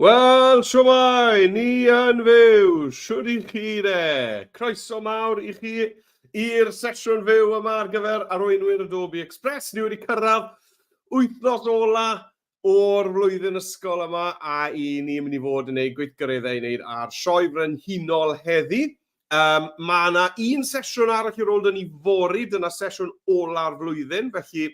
Wel, shwmae, ni yn fyw, shwd i chi de? Croeso mawr i chi i'r sesiwn fyw yma ar gyfer arweinwyr Adobe Express. Ni wedi cyrraedd wythnos ola o'r flwyddyn ysgol yma a i ni'n mynd i fod yn gwneud gweithgareddau i wneud ar Sioe Frenhinol heddi. Um, mae yna un sesiwn arall i'r ôl dyn ni fory, dyna sesiwn ola'r flwyddyn, felly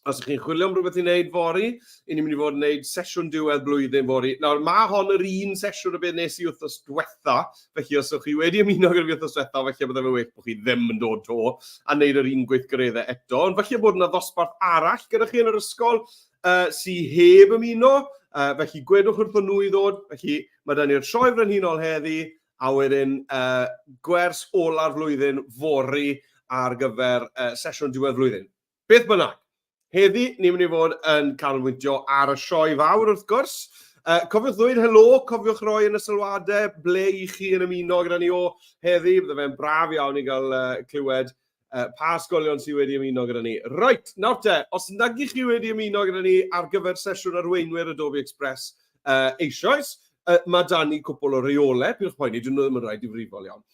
Os ydych chi'n chwilio am rhywbeth i wneud fory, i ni'n mynd i fod yn gwneud sesiwn diwedd blwyddyn fory. Nawr, mae hon yr un sesiwn o beth nes i wythnos diwetha, felly os ydych chi wedi ymuno gyda fi wythnos diwetha, felly bydde fe well bod chi ddim yn dod to a wneud yr un gweithgareddau eto. Ond felly bod yna ddosbarth arall gyda chi yn yr ysgol uh, sy heb ymuno, uh, felly gwedwch wrthon nhw i ddod. Felly mae da ni'r sioe frenhinol heddi, a wedyn uh, gwers ola'r flwyddyn fory ar gyfer uh, sesiwn diwedd flwyddyn. Beth bynnag, heddi ni'n mynd i fod yn canolbwyntio ar y sioe fawr wrth gwrs. Uh, cofiwch ddweud helo, cofiwch roi yn y sylwadau ble i chi yn ymuno gyda ni o heddi. Bydde fe'n braf iawn i gael uh, clywed uh, pa ysgolion sydd wedi ymuno gyda ni. Reit, nawr te, os nag i chi wedi ymuno gyda ni ar gyfer sesiwn arweinwyr Adobe Express uh, eisoes, uh, mae da ni cwpl o reolau, pidwch poeni, dyn nhw ddim yn rhai difrifol iawn.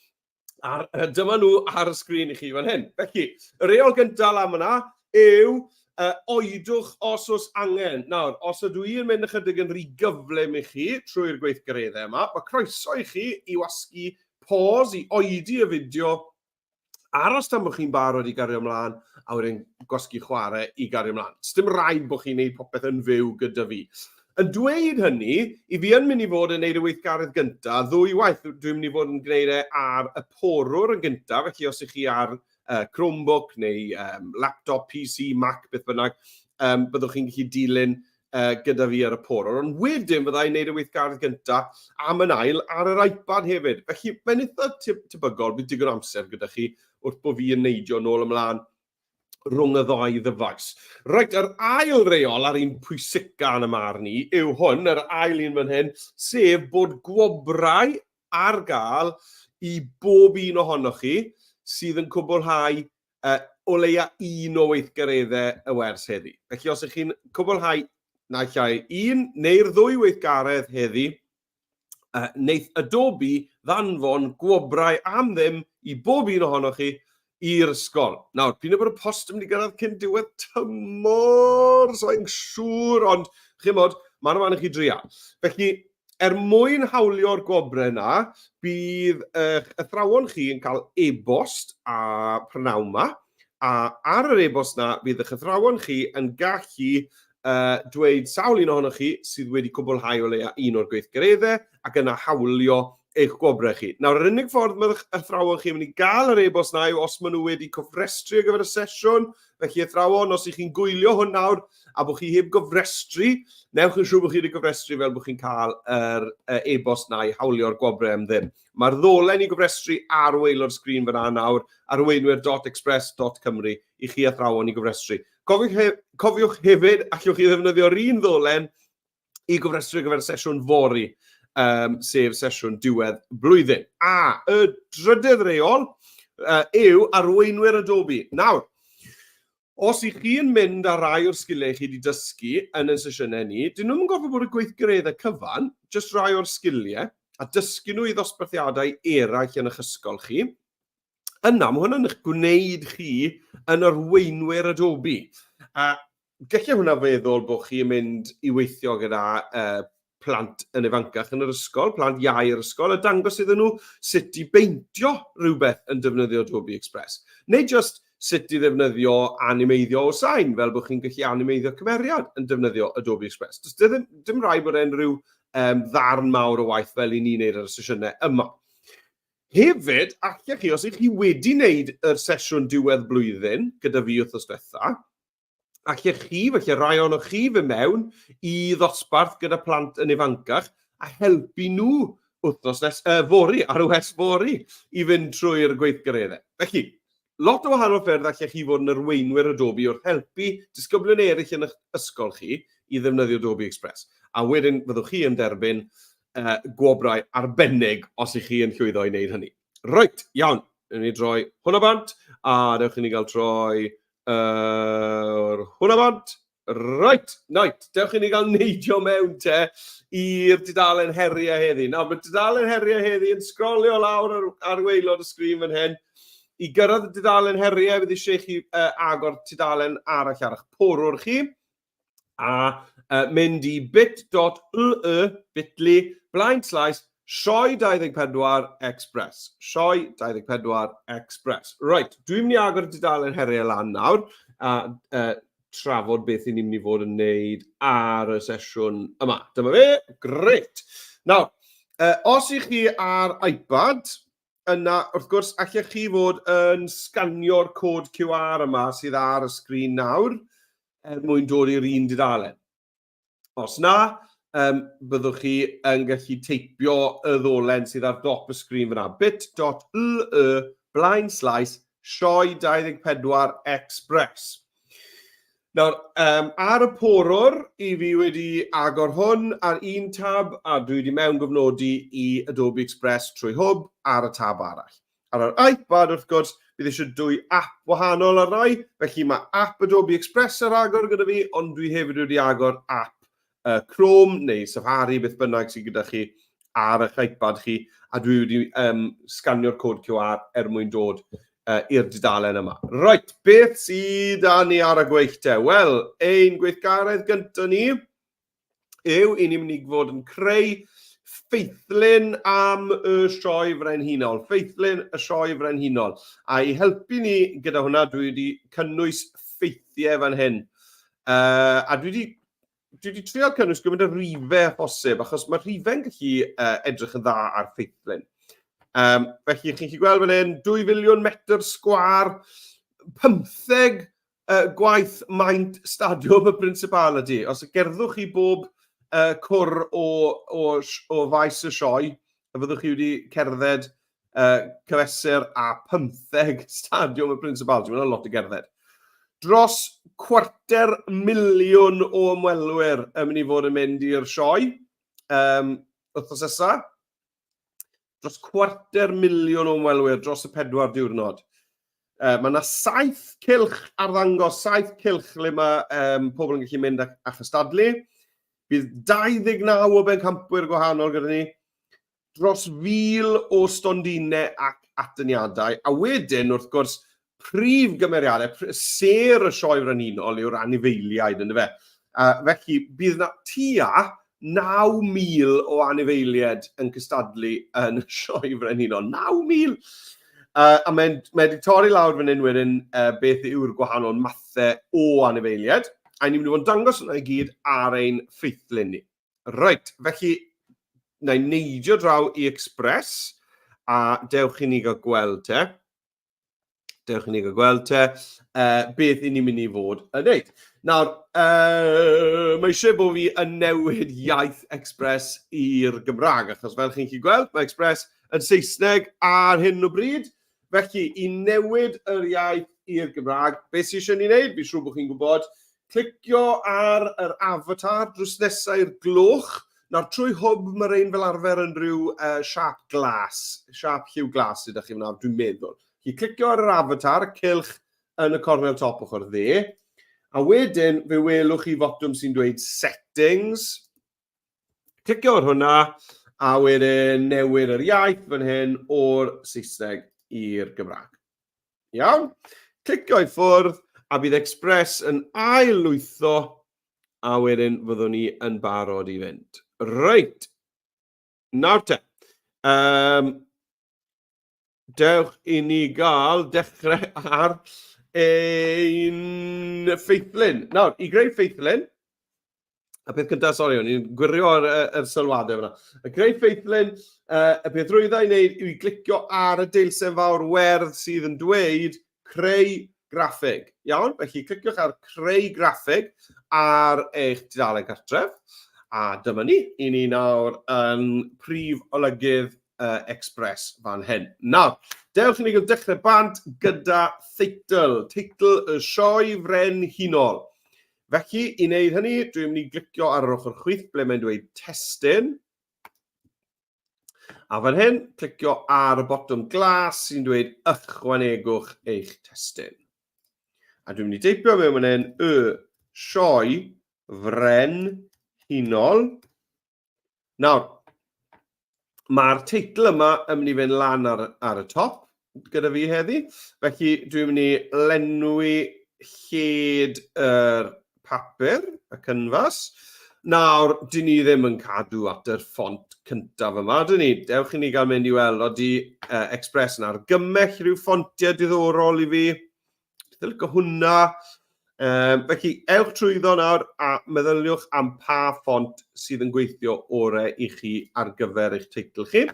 Ar, dyma nhw ar y sgrin i chi fan hyn. Felly, y reol gyntaf lan fyna yw uh, oedwch os oes angen. Nawr, os ydw i'n mynd ychydig yn rhy gyflym i chi trwy'r gweithgareddau yma, mae croeso i chi i wasgu pause, i oedi y fideo, aros tan bod chi'n barod i gario ymlaen, a wedyn gwasgu chwarae i gario ymlaen. Sdim rhaid bod chi'n neud popeth yn fyw gyda fi. Yn dweud hynny, i fi yn mynd i fod yn neud y weithgaredd gyntaf ddwy waith. Dwi'n mynd i fod yn gwneud e ar y porwr yn gyntaf, felly os ych chi ar uh, Chromebook neu um, laptop, PC, Mac, beth bynnag, um, byddwch chi'n gallu dilyn uh, gyda fi ar y porwr. Ond wedyn fydda i'n neud y weithgaredd gyntaf am yn ail ar yr iPad hefyd. Felly mae'n eitha tebygol bydd digon amser gyda chi wrth bod fi yn neidio nôl ymlaen rhwng y ddau ddyfais. Reit, yr ail reol a'r un pwysica yn y marn i yw hwn, yr ail un fan hyn, sef bod gwobrau ar gael i bob un ohonoch chi sydd yn cwblhau uh, o leia un o weithgareddau y wers heddi. Felly os ych chi'n cwblhau naill ai un neu'r ddwy weithgaredd heddi, uh, wneith Adobe ddanfon gwobrau am ddim i bob un ohonoch chi i'r ysgol. Nawr, p'un bod y post yn mynd i gyrraedd cyn diwedd tymor, so i'n siŵr, ond chimod, mae'n rhan i chi dria. Felly, er mwyn hawlio'r gwobrau yna, bydd eich athrawon chi yn cael e-bost a prynawn yma, a ar yr e-bost na, bydd eich athrawon chi yn gallu uh, dweud sawl un ohonoch chi sydd wedi cwblhau o leia un o'r gweithgareddau ac yna hawlio eich gwobrau chi. Nawr, yr unig ffordd mae eich athrawon chi yn mynd i gael yr e-bost na yw os maen nhw wedi cofrestru ar gyfer y sesiwn. Felly, athrawon, os ych chi'n gwylio hwn nawr a bod chi heb gofrestru, newch yn siŵr bod chi wedi gofrestru fel bod chi'n cael yr e-bost na i hawlio'r gwobrau am ddim. Mae'r ddolen i gofrestru ar waelod sgrin fyna nawr, arweinwyr.express.cymru, i chi athrawon i gofrestru. Cofiwch, he cofiwch hefyd, allwch chi ddefnyddio'r un ddolen i gofrestru ar gyfer sesiwn fory, um, sef sesiwn diwedd blwyddyn. A y drydydd reol uh, yw arweinwyr Adobe. Nawr, os ych chi'n mynd ar rai o'r sgiliau chi wedi dysgu yn y sesiynau ni, dyn nhw'n gorfod bod y gweithgareddau cyfan, jyst rai o'r sgiliau, a dysgu nhw i ddosbarthiadau eraill yn eich ysgol chi. Yna, mae hwnna'n eich gwneud chi yn arweinwyr Adobe. A gallai hwnna feddwl bod chi'n mynd i weithio gyda uh, plant yn ifancach yn yr ysgol, plant iau yr ysgol, a dangos iddyn nhw sut i beintio rhywbeth yn defnyddio Adobe Express. Neu just sut i ddefnyddio animeiddio o sain, fel bod chi'n gallu animeiddio cymeriad yn defnyddio Adobe Express. Does dim, dim rhaid bod e'n rhyw um, ddarn mawr o waith fel i ni'n neud ar y sesiynau yma. Hefyd, allech chi, os ych chi wedi wneud yr sesiwn diwedd blwyddyn gyda fi wythnos diwetha, allech chi, felly rai ohonoch chi fy mewn i ddosbarth gyda plant yn ifancach a helpu nhw wythnos nes, uh, fory, ar y wers fory, i fynd trwy'r gweithgareddau. Felly, lot o wahanol ffyrdd allech chi fod yn arweinwyr Adobe wrth helpu disgyblion eraill yn eich ysgol chi i ddefnyddio Adobe Express. A wedyn fyddwch chi yn derbyn uh, gwobrau arbennig os ych chi yn llwyddo i wneud hynny. Reit, iawn, rydyn ni droi hwnna bant, a dewch i ni gael troi uh, hwnna bant. Right, right, dewch i ni gael neidio mewn te i'r dudalen heriau heddi. Nawr, mae dudalen heriau heddi yn sgrolio lawr ar, ar waelod y sgrin fan hyn. I gyrraedd y dudalen heriau, bydd eisiau i chi agor tudalen arall ar eich porwr chi a mynd i bit.ly, bit.ly, blaen slaes, sioe 24 express. Sioe 24 express. Right, dwi'n mynd i agor y dudalen heriau lan nawr a trafod beth i ni'n mynd i fod yn neud ar y sesiwn yma. Dyma fe, grêt. Nawr, os ych chi ar iPad, yna, wrth gwrs, allech chi fod yn sganio'r cod QR yma sydd ar y sgrin nawr er mwyn dod i'r un dudalen. Os na, um, byddwch chi yn gallu teipio y ddolen sydd ar dop y sgrin fyna. bit.ly blaen slaes sioe 24 express. Nawr, um, ar y porwr, i fi wedi agor hwn ar un tab a dwi wedi mewn gofnodi i Adobe Express trwy hwb ar y tab arall. Ar yr iPad, wrth gwrs, bydd eisiau dwy app wahanol ar rai, felly mae app Adobe Express ar agor gyda fi, ond dwi hefyd wedi agor app uh, Chrome neu Safari, beth bynnag sydd gyda chi ar eich iPad chi, a dwi wedi um, sganio'r cod QR er mwyn dod uh, i'r dudalen yma. Reit, beth sydd â ni ar y gweill te? Wel, ein gweithgaredd gyntaf ni yw i ni'n mynd i fod yn creu ffeithlun am y sioe frenhinol. Ffeithlun y sioe frenhinol. A i helpu ni gyda hwnna, dwi wedi cynnwys ffeithiau fan hyn. A dwi wedi dwi wedi trio cynnwys gymaint o rifau â phosib, achos mae rhifau'n gallu edrych yn dda ar ffeithlun. Felly, chi'n gallu gweld fan hyn, 2 filiwn metr sgwar, 15 gwaith maint stadiwm y Principality. Os y gerddwch chi bob cwr o, o, o faes y sioe, y fyddwch chi wedi cerdded cyfesur a 15 stadiwm y Principality. Mae'n lot o gerdded. Dros cwarter miliwn o ymwelwyr yn mynd i fod yn mynd i'r sioe wythnos nesaf. Dros cwarter miliwn o ymwelwyr dros y pedwar diwrnod. Mae yna saith cylch arddangos, saith cylch le mae pobl yn gallu mynd a, a chystadlu. Bydd 29 o bencampwyr gwahanol gyda ni, dros 1,000 o stondinau ac atyniadau, a wedyn, wrth gwrs, prif gymeriadau, sêr y sioe frenhinol yw'r anifeiliaid, ynddo fe? Felly, bydd na tua 9,000 o anifeiliaid yn cystadlu yn y sioe frenhinol. 9,000! A mae'n mae wedi torri lawr fan hyn wedyn beth yw'r gwahanol mathau o anifeiliaid. A ni'n mynd i fod yn dangos hwnna i gyd ar ein ffeithlun ni. Reit, felly, na i neidio draw i Express a dewch i ni gael gweld te. Dewch i ni gael gweld te, beth i ni'n mynd i fod yn neud. Nawr, mae eisiau bod fi yn newid iaith Express i'r Gymraeg, achos fel chi'n gallu gweld, mae Express yn Saesneg ar hyn o bryd. Felly, i newid yr iaith i'r Gymraeg, beth sydd eisiau ni wneud? Fi'n siŵr bod chi'n gwybod. Clicio ar yr avatar drws nesaf i'r gloch. Nawr, trwy hwb, mae rhain fel arfer yn rhyw siap glas, siap lliw glas sydd â chi fyna, dwi'n meddwl. Chi clicio ar yr avatar, y cylch yn y cornel top ochr dde, a wedyn fe welwch chi fotwm sy'n dweud settings. Clicio ar hwnna, a wedyn newid yr iaith fan hyn o'r Saesneg i'r Gymraeg. Iawn? Clicio i ffwrdd, a bydd Express yn ail-lwytho, a wedyn fyddwn ni yn barod i fynd. Reit, nawr te. Um, dewch i ni gael dechrau ar ein ffeithlun. Nawr, i greu ffeithlun, y peth cyntaf, sori, o'n i'n gwirio ar yr sylwadau fyna. Y greu ffeithlun, y peth rwydda i wneud yw i glicio ar y deilsen fawr werdd sydd yn dweud creu graffig. Iawn, felly cliciwch ar creu graffig ar eich tudalen cartref. A dyma ni, i ni nawr yn prif olygydd Express fan hyn. Nawr, dewch i ni gael dechrau bant gyda theitl, teitl y sioe frenhinol. Felly, i wneud hynny, dwi'n mynd i glicio ar yr ochr chwith ble mae'n dweud testun. A fan hyn, clicio ar y botwm glas sy'n dweud ychwanegwch eich testun. A dwi'n mynd i deipio mewn fan hyn y Sioe Frenhinol. Nawr, mae'r teitl yma yn mynd i fynd lan ar, ar y top gyda fi heddi, felly dwi'n mynd i lenwi lled yr papur, y cynfas. Nawr, dyn ni ddim yn cadw at yr ffont cyntaf yma, dyn ni? Dewch i ni gael mynd i weld odi uh, Express yn argymell rhyw ffontiau diddorol i fi. Dwi'n licio hwnna. Um, felly, ewch trwyddo nawr a meddyliwch am pa ffont sydd yn gweithio orau i chi ar gyfer eich teitl chi.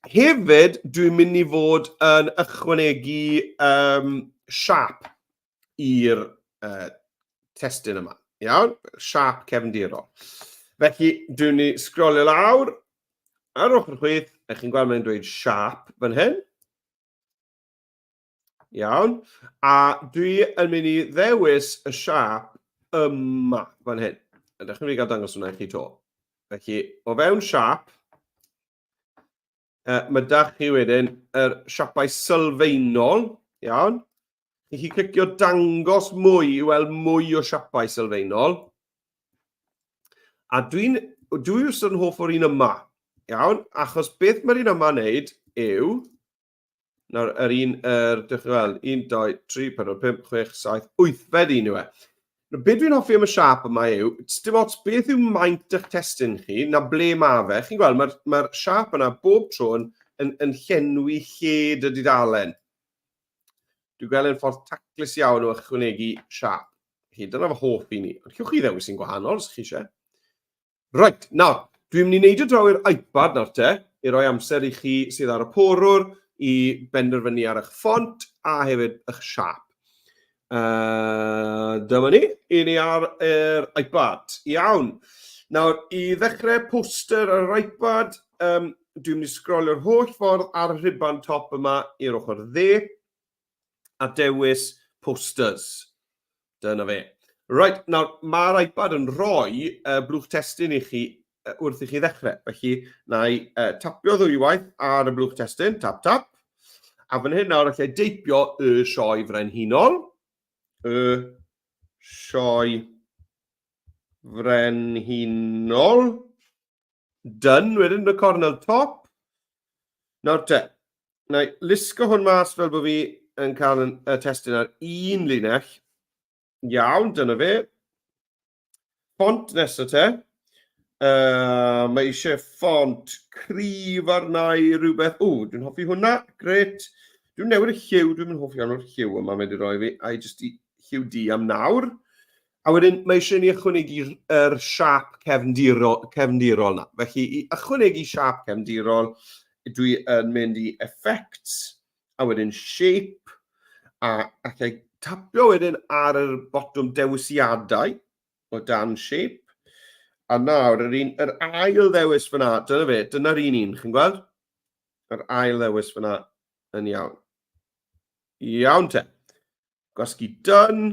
Hefyd, dwi'n mynd i fod yn ychwanegu um, siap i'r uh, testun yma. Iawn? Siap cefndirol. Felly, dwi'n mynd i sgrolio lawr ar ochr chwith, a chi'n gweld mae'n dweud siap fan hyn. Iawn. A dwi yn mynd i ddewis y siâp yma, fan hyn. Ydych chi'n mynd i gael dangos hwnna i chi to. Felly, o fewn siâp, uh, mae da chi wedyn yr siapau sylfaenol, iawn. Chi chi clicio dangos mwy i weld mwy o siapau sylfaenol. A dwi'n dwi wastad yn hoff o'r un yma, iawn, achos beth mae'r un yma'n neud yw, Nawr, yr un, yr, dewch chi weld, 1, 2, 3, 4, 5, 6, 7, wythfed un yw e. Nawr, be dwi'n hoffi am y siâp yma yw, dim ots beth yw maint eich testun chi, na ble mae fe. Chi'n gweld, mae'r mae siâp yna bob tro yn, yn, yn llenwi lled y dudalen. Dwi'n gweld yn ffordd taclus iawn o ychwanegu siâp. Felly, dyna fy hoff i ni. Ond llwch chi ddewis un gwahanol, os chi eisiau. Reit, nawr, dwi'n mynd i neidio draw i'r iPad nawr te, i roi amser i chi sydd ar y porwr i benderfynu ar eich ffont a hefyd eich siâp. Uh, dyma ni, i ni ar yr iPad. Iawn. Nawr, i ddechrau poster ar yr iPad, um, dwi'n mynd i sgrolio'r holl ffordd ar y rhuban top yma i'r ochr dde. a dewis posters. Dyna fe. Right, nawr, mae'r iPad yn rhoi uh, blwch testun i chi uh, wrth i chi ddechrau. Felly, na i uh, tapio ddwywaith ar y blwch testun, tap, tap. A fan hyn nawr, allai deipio y sioe frenhinol. Y sioe frenhinol. Done, wedyn yn y cornel top. Nawr te, na i lusgo hwn mas fel bod fi yn cael y testun ar un linell. Iawn, dyna fe. Ffont nesaf te. Uh, mae eisiau ffont cryf arna i rhywbeth. O, dwi'n hoffi hwnna, gret. Dwi'n newid y lliw, dwi'n mynd hoffi iawn o'r lliw yma mae wedi rhoi fi. A i jyst i lliw di am nawr. A wedyn mae eisiau ni ychwanegu yr siâp cefndirol, cefndirol na. Felly i ychwanegu siâp cefndirol, dwi yn mynd i Effects, a wedyn Shape, a allai tapio wedyn ar yr botwm dewisiadau o dan Shape. A nawr, yr, un, yr ail ddewis fyna, dyna fe, dyna'r un un, chi'n gweld? Yr ail ddewis fyna yn iawn. Iawn te. Gwasgu done,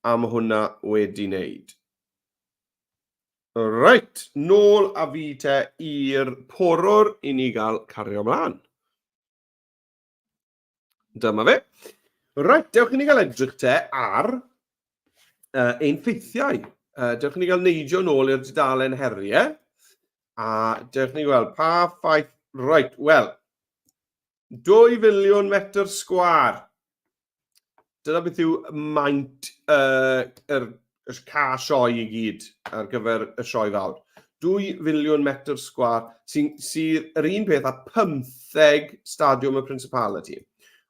a mae hwnna wedi wneud. Reit, nôl a fi te i'r porwr i ni gael cario ymlaen. Dyma fe. Reit, dewch i ni gael edrych te ar uh, ein ffeithiau. Uh, dewch i ni gael neidio nôl i'r dudalen heriau. A dewch i ni gweld pa ffaith... Reit, wel, 2 filiwn metr sgwâr. Dyna beth yw maint uh, yr, yr ca sioe i gyd ar gyfer y sioe fawr. 2 filiwn metr sgwâr sy'n sydd yr un peth â 15 stadiwm y Principality.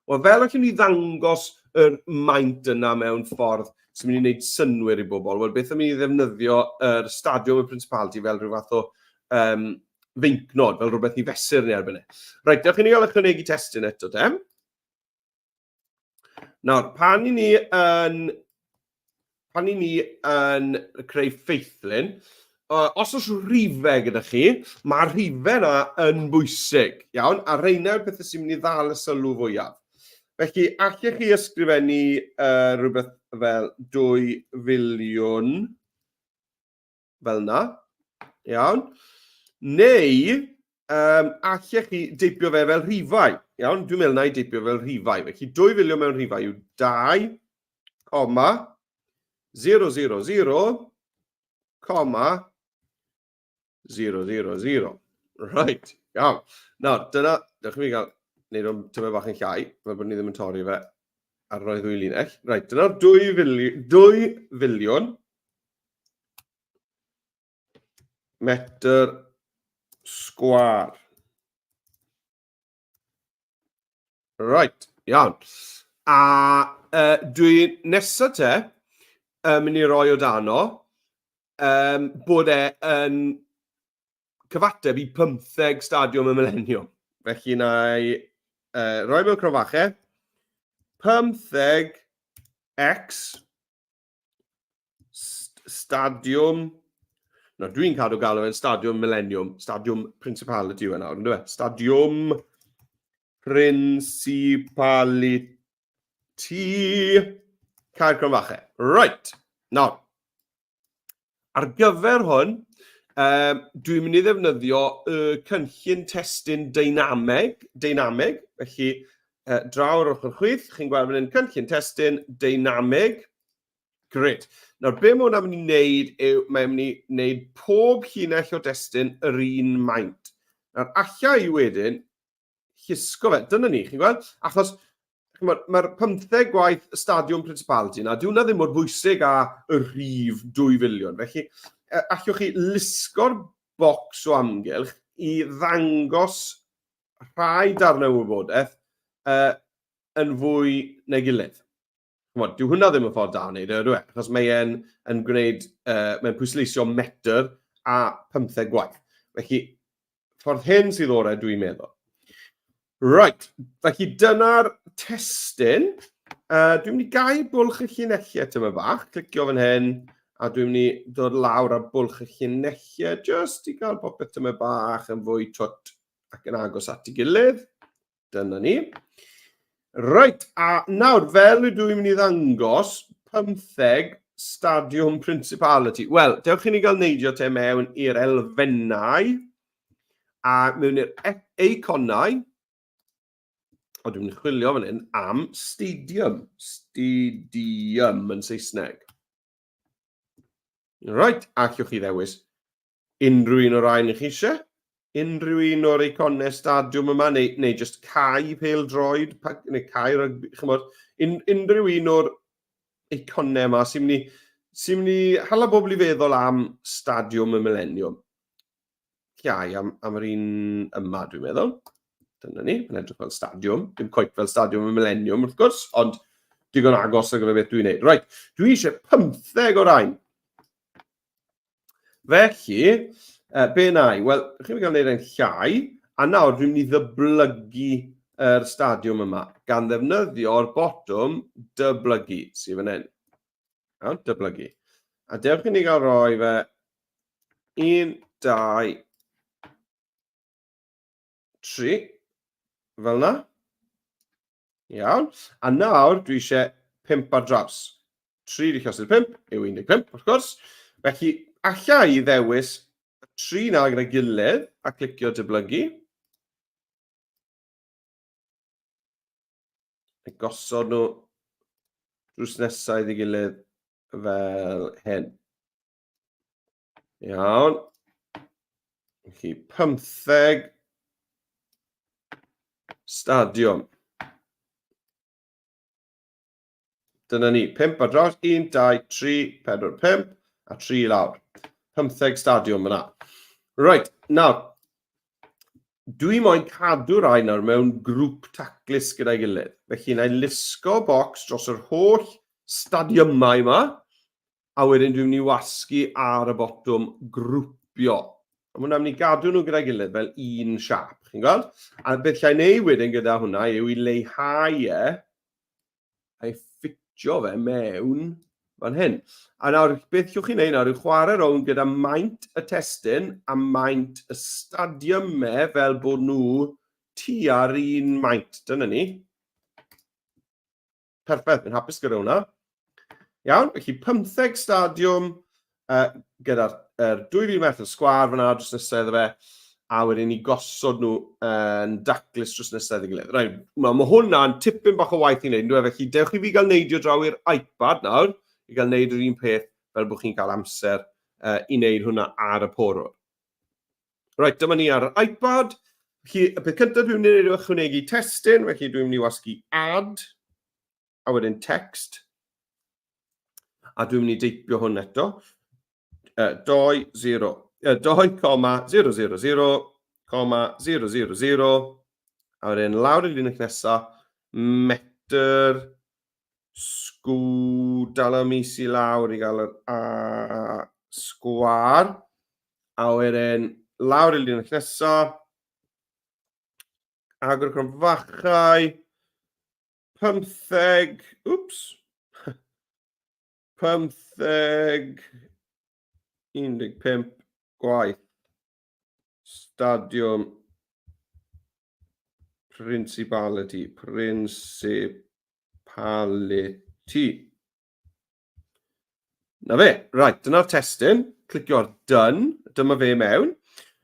Wel, fel allwn ni ddangos yr maint yna mewn ffordd sy'n mynd i wneud synnwyr i bobl? Wel, beth am i ni ddefnyddio yr stadiwm y Principality fel rhyw fath o um, feincnod, fel rhywbeth i fesur ni erbyn e. Reit, dewch i ni gael ychwanegu testun eto te. Nawr, pan i ni yn, pan i ni yn creu ffeithlun, os oes rhifau gyda chi, mae'r rhifau yna yn bwysig, iawn, a rheina yw'r pethau sy'n mynd i ddal y sylw fwyaf. Felly, allech chi ysgrifennu uh, rhywbeth fel 2 filiwn fel yna. Iawn. Neu, um, allech chi deipio fe fel rhifau. Iawn, dwi'n meddwl na i deipio fel rhifau. Felly, 2 filiwn mewn rhifau yw 2, coma, 0, 0, 0, comma, 0, 0, 0. Right, iawn. Nawr, dyna, dewch i fi gael wneud o'n tyfu bach yn llai, fel bod ni ddim yn torri fe ar roi ddwy linell. Right, dyna'r 2 filiwn metr sgwâr. Right, iawn. A dwi nesa te yn mynd i roi o dano bod e yn cyfateb i 15 stadiwm y Millennium. Felly na i roi mewn cromfachau 15 X Stadiwm... No, dwi'n cadw galw fe'n Stadiwm Millennium. Stadiwm Principality yw e nawr, ynddo fe? Stadiwm Principality... Caer Cronfache. Right. Nawr, ar gyfer hwn, um, dwi'n mynd i ddefnyddio y cynllun testun deinameg, deinameg, felly draw ar ochr chwith, chi'n gweld fan hyn cynllun testun deinameg. Gret. Nawr, be mae hwnna'n mynd i wneud yw, mae'n mynd i wneud pob llinell o destun yr un maint. Nawr, alla i wedyn llusgo fe. Dyna ni, chi'n gweld? Achos mae'r ma 15 gwaith y Stadiwm Principality yna, dyw hwnna ddim mor bwysig â y rhif 2 filiwn. Felly, allwch chi lusgo'r bocs o amgylch i ddangos rhai darnau o wybodaeth yn fwy na'i gilydd. Chimod, dyw hwnna ddim yn ffordd da o wneud e, ydw e? Achos mae e'n yn gwneud, mae'n pwysleisio metr a 15 gwaith. Felly, ffordd hyn sydd orau, dwi'n meddwl. Right, felly dyna'r testun. Dwi'n mynd i gau bwlch y llinellau tyma bach, clicio fan hyn, a dwi'n mynd i dod lawr ar bwlch y llinellau, just i gael popeth tyma bach yn fwy twt ac yn agos at ei gilydd. Dyna ni. Reit, a nawr, fel ydw i'n mynd i ddangos 15 Stadiwm Principality. Wel, dewch i ni gael neidio te mewn i'r elfennau a mewn i'r e-, eiconau. O, dwi'n mynd i chwilio fan hyn am stadium. Stadium yn Saesneg. Right, a allwch chi ddewis unrhyw un o'r rhain i chi eisiau. Unrhyw un o'r eiconau stadiwm yma, neu, neu just cae pêl-droed, neu cae rygbi, chymod, un, unrhyw un o'r eiconau yma sy'n mynd i, sy'n mynd i hala bobl i feddwl am stadiwm y Millennium. Llai am, am yr un yma, dwi'n meddwl. Dyna ni, mae'n edrych fel stadiwm. Dim cweit fel stadiwm y Millennium, wrth gwrs, ond digon agos ar gyfer beth dwi'n neud. Right, dwi eisiau 15 o rain. Felly, be na i? Wel, chi'n cael gwneud e'n llai, a nawr dwi'n mynd i ddyblygu yr stadiwm yma, gan ddefnyddio'r botwm dyblygu, sydd fan hyn. Iawn, dyblygu. A dewch i ni gael rhoi fe 1, 2, 3, fel yna. Iawn. A nawr dwi eisiau 5 ar draws. 3 di llosgi'r 5 yw 15, wrth gwrs. Felly, alla i ddewis y 3 na gyda gilydd a clicio dyblygu. A gosod nhw drws nesaf iddi gilydd fel hyn. Iawn. Felly, 15 stadiwm. Dyna ni, 5 ar draws, 1, 2, 3, 4, 5, a 3 i lawr. 15 stadiwm yna. Right, nawr, dwi moyn cadw rai nawr mewn grŵp taclus gyda'i gilydd. Felly, na i lusgo bocs dros yr holl stadiymau yma, a wedyn dwi'n mynd i wasgu ar y botwm grwpio. A mae hwnna'n mynd i gadw nhw gyda'i gilydd fel un siap, chi'n gweld? A beth llai wneud wedyn gyda hwnna yw i leihau e a'i ffitio fe mewn fan hyn. A nawr, beth llwch chi'n neud nawr yw chwarae rownd gyda maint y testun a maint y stadiymau fel bod nhw tua'r un maint. Dyna ni. Perffaith, fi'n hapus gyda hwnna. Iawn, felly 15 stadiwm gyda'r er 2,000 metr sgwâr fyna dros nesaf iddo fe, a wedyn ni gosod nhw yn daclus dros nesaf iddo gilydd. Right, mae ma hwnna'n tipyn bach o waith i wneud, ynddo fe? Felly dewch i fi gael neidio draw i'r iPad nawr, i gael wneud yr un peth fel bod chi'n cael amser i wneud hwnna ar y porwr. Reit, dyma ni ar yr iPad. Felly, y peth cyntaf dwi'n mynd i wneud yw ychwanegu testun, felly dwi'n mynd i wasgu Add, a wedyn Text. A dwi'n mynd i deipio hwn eto. 2, 0, 2,000, 000, a wedyn lawr i'r linell nesaf, metr, sgw, dal y mis i lawr i gael yr A sgwar, a wedyn lawr i'r linell nesaf, agor y cromfachau, 15, wps, 15, 15 gwaith, Stadiwm Principality, Principality. Na fe, right, dyna'r testun. Clicio ar done, dyma fe mewn.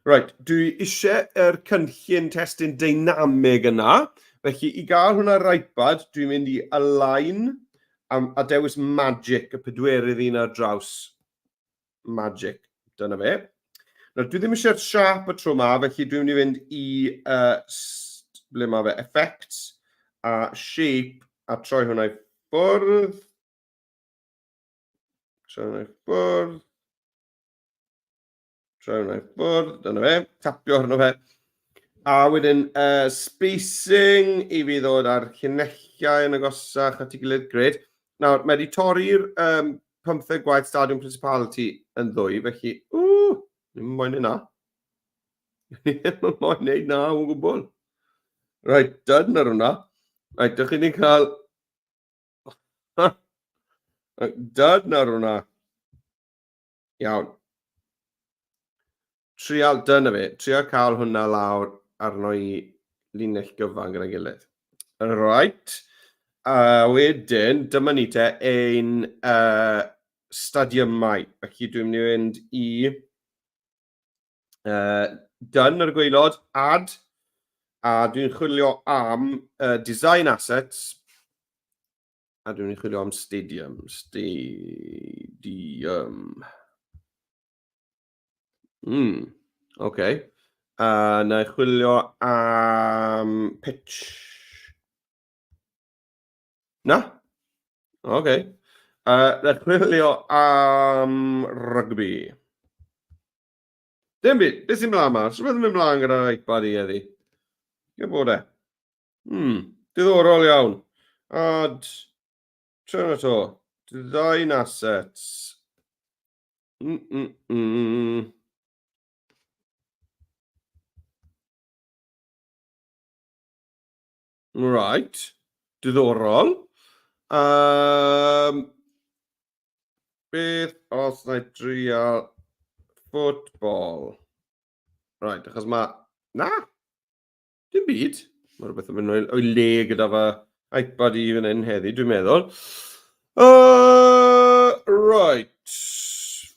Right, dwi eisiau yr cynllun testun deinamig yna. Felly, i gael hwnna ar iPad, dwi'n mynd i align a, a dewis magic, y pedwerydd un ar draws. Magic. Dyna fe. Nawr, dwi ddim eisiau'r siap y tro ma, felly dwi'n mynd i fynd i, uh, ble mae fe, Effects a Shape, a troi hwnna i ffwrdd. Troi hwnna i ffwrdd. Troi hwnna i ffwrdd, dyna fe. Tapio arno fe. A wedyn spacing i fi ddod â'r llinellau yn agosach at ei gilydd, gred. Nawr, mae wedi torri'r um, 15 gwaith Stadiwm Principality yn ddwy, felly, ww, ddim yn moyn hynna. Ddim yn moyn neud na o gwbl. Right, done ar hwnna. Right, dych chi wedi cael... done ar hwnna. Iawn. Trial, dyna fe, trial cael hwnna lawr arno i linell gyfan gyda'i gilydd. Right. A wedyn, dyma ni te, ein stadiymau. Felly dwi'n mynd i fynd i done ar y gwaelod, add, a dwi'n chwilio am design assets, A dwi'n mynd i chwilio am stadium. Stadium. Oce. Okay. A na i chwilio am pitch. Na? Oce. Okay. Na i chwilio am rugby. Dim byd. Beth sy'n mlaen ma? Rhywbeth yn mynd mlaen gyda'r iPad i heddi. Gyda bod e. Diddorol iawn. Add, tryna to, design assets. Right, diddorol. Beth os na i drial football? Right, achos mae... Na! Dim byd. Mae rhywbeth yn mynd o'i le gyda fy iPad i fan hyn heddi, dwi'n meddwl. Right.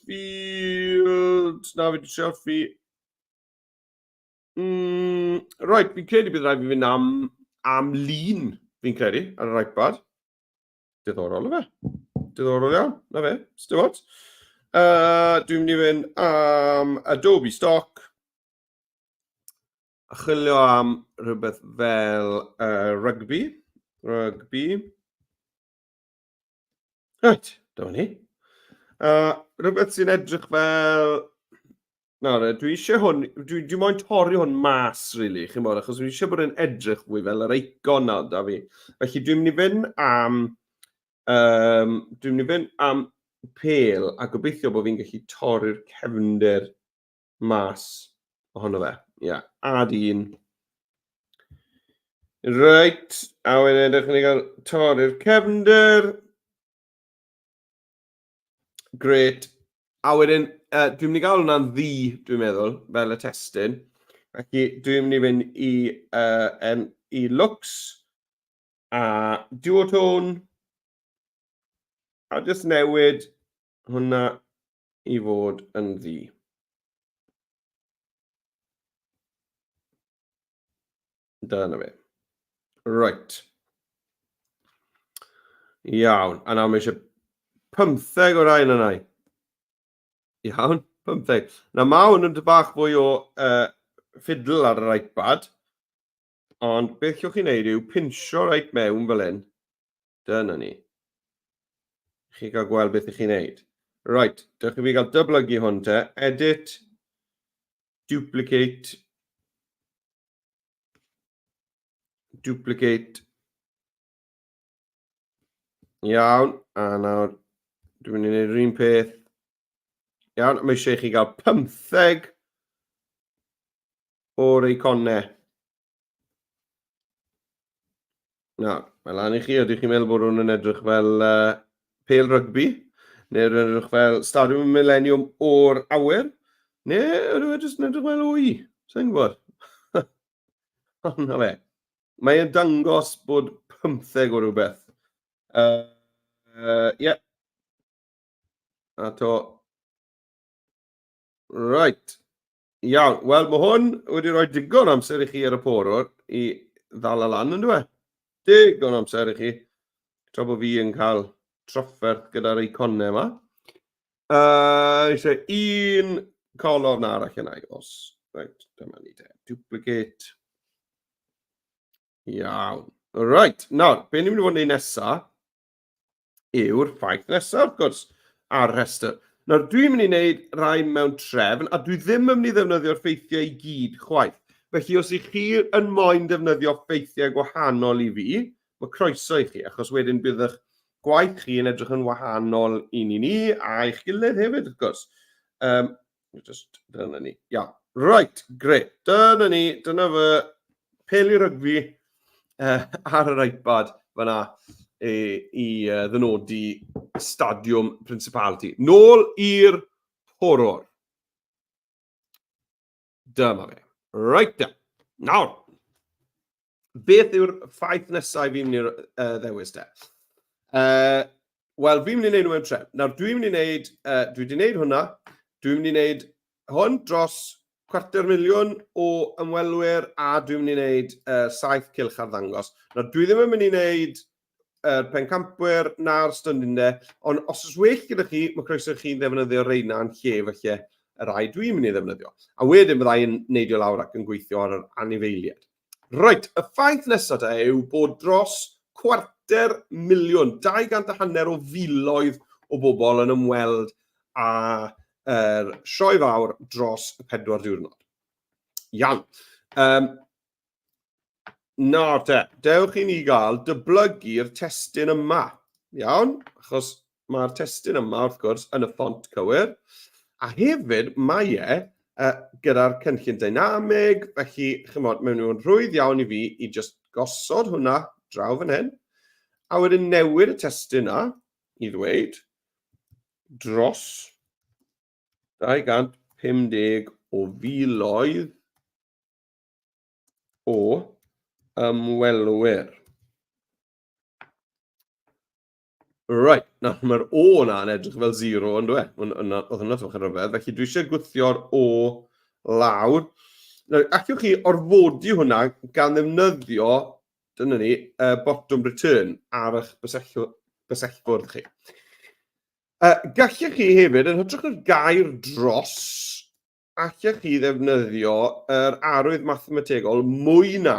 Field... Na, fi wedi trio fi... right, fi'n credu bydd rhaid fi fynd am, am lun, fi'n credu, ar yr iPad. Diddorol, yfe? Diddorol iawn, na fe, dim ots. Dwi'n mynd i fynd am Adobe Stock. A chwilio am rhywbeth fel rygbi. Rygbi. Right, dyma ni. Rhywbeth sy'n edrych fel... Nawr, dwi eisiau hwn, dwi, dwi moyn torri hwn mas, really, chi'n bod, achos dwi eisiau bod yn edrych fwy fel yr eicon nawr da fi. Felly dwi'n mynd i fynd am, dwi'n mynd i fynd am pêl, a gobeithio bod fi'n gallu torri'r cefndir mas ohono fe. Ie, yeah. Add un. Reit, a wedyn ydych chi'n cael torri'r cefndir. Great. A wedyn, dwi'n mynd i gael hwnna'n ddu, dwi'n meddwl, fel y testun. Felly, dwi'n mynd i fynd i, en, i looks a duotone a jyst newid hwnna i fod yn ddu. Dyna fe. Right. Iawn. A nawr mae eisiau 15 o rai yna. Iawn, 15. Na, mae hwn yn bach fwy o fiddle ar yr iPad. Ond beth llwch chi wneud yw pinsio reit mewn fel hyn. Dyna ni. Chi gael gweld beth ych chi'n neud. Right, dewch i fi gael dyblygu hwn te. Edit, duplicate, duplicate. Iawn, a nawr dwi'n mynd i wneud yr un peth. Iawn, mae eisiau i chi gael 15 o'r eiconau. Nawr, mae lan i chi, ydych chi'n meddwl bod hwn yn edrych fel pêl rygbi? Neu yn edrych fel Stadiwm y Millennium o'r awyr? Neu ydw e jyst yn edrych fel wy? Sa'n gwybod. Ond na fe. Mae e'n dangos bod 15 o rhywbeth. Yeah. A to. Right. Iawn, wel mae hwn wedi rhoi digon amser i chi ar y porwr i ddal y lan yn dweud. Digon amser i chi. Tra bod fi yn cael trafferth gyda'r eiconau yma. Eisiau un colofn arall yna i os. Right, dyma ni te. Duplicate. Iawn. Right, nawr, be ni'n mynd i fod yn ei nesaf yw'r ffaith nesaf, wrth gwrs, ar rhestr. Nawr, dwi'n mynd i wneud rhai mewn trefn, a dwi ddim yn mynd i ddefnyddio'r ffeithiau i gyd chwaith. Felly, os ych chi yn moyn defnyddio ffeithiau gwahanol i fi, mae croeso i chi, achos wedyn bydd eich gwaith chi yn edrych yn wahanol i ni ni, a eich gilydd hefyd, wrth gwrs. Just, dyna ni. Iawn. Right, great. Dyna ni. Dyna fy peli rygbi ar yr iPad fyna i, i ddynodi Stadiwm Principality. Nôl i'r porwr. Dyma fe. Right da. Nawr, beth yw'r ffaith nesaf fi'n mynd i'r ddewis te? Wel, fi'n mynd i wneud nhw mewn trefn. Nawr, dwi'n mynd i wneud, dwi wedi wneud hwnna, dwi'n mynd i wneud hwn dros 250,000 o ymwelwyr a dwi'n mynd i wneud 7 cylch ar ddangos. Nawr, dwi ddim yn mynd i wneud yr pencampwyr na'r stondinau, ond os oes well gyda chi, mae croeso i chi ddefnyddio reina yn lle felly y rai dwi'n mynd i ddefnyddio. A wedyn bydda i'n neidio lawr ac yn gweithio ar yr anifeiliaid. Reit, y ffaith nesaf te yw bod dros 250,000, 250 o filoedd o bobl yn ymweld â'r sioe fawr dros y 4 diwrnod. Iawn. Nawr te, dewch i ni gael dyblygu'r testun yma. Iawn? Achos mae'r testun yma, wrth gwrs, yn y ffont cywir. A hefyd, mae e gyda'r cynllun dynamig, felly, chymod, mae'n nhw'n rhwydd iawn i fi i just gosod hwnna draw fan hyn, a wedyn newid y testun yna i ddweud dros 250 o filoedd o ymwelwyr. Right, nawr mae'r O yna yn edrych fel zero, yn dwi? Oedd hwnna toch yn rhyfedd, felly dwi eisiau gwthio'r O lawr. Nawr, allwch chi orfodi hwnna gan ddefnyddio, dyna ni, botwm return ar eich bysellfwrdd chi. Gallech chi hefyd, yn hytrach na'r gair dros, allech chi ddefnyddio yr arwydd mathemategol mwy na.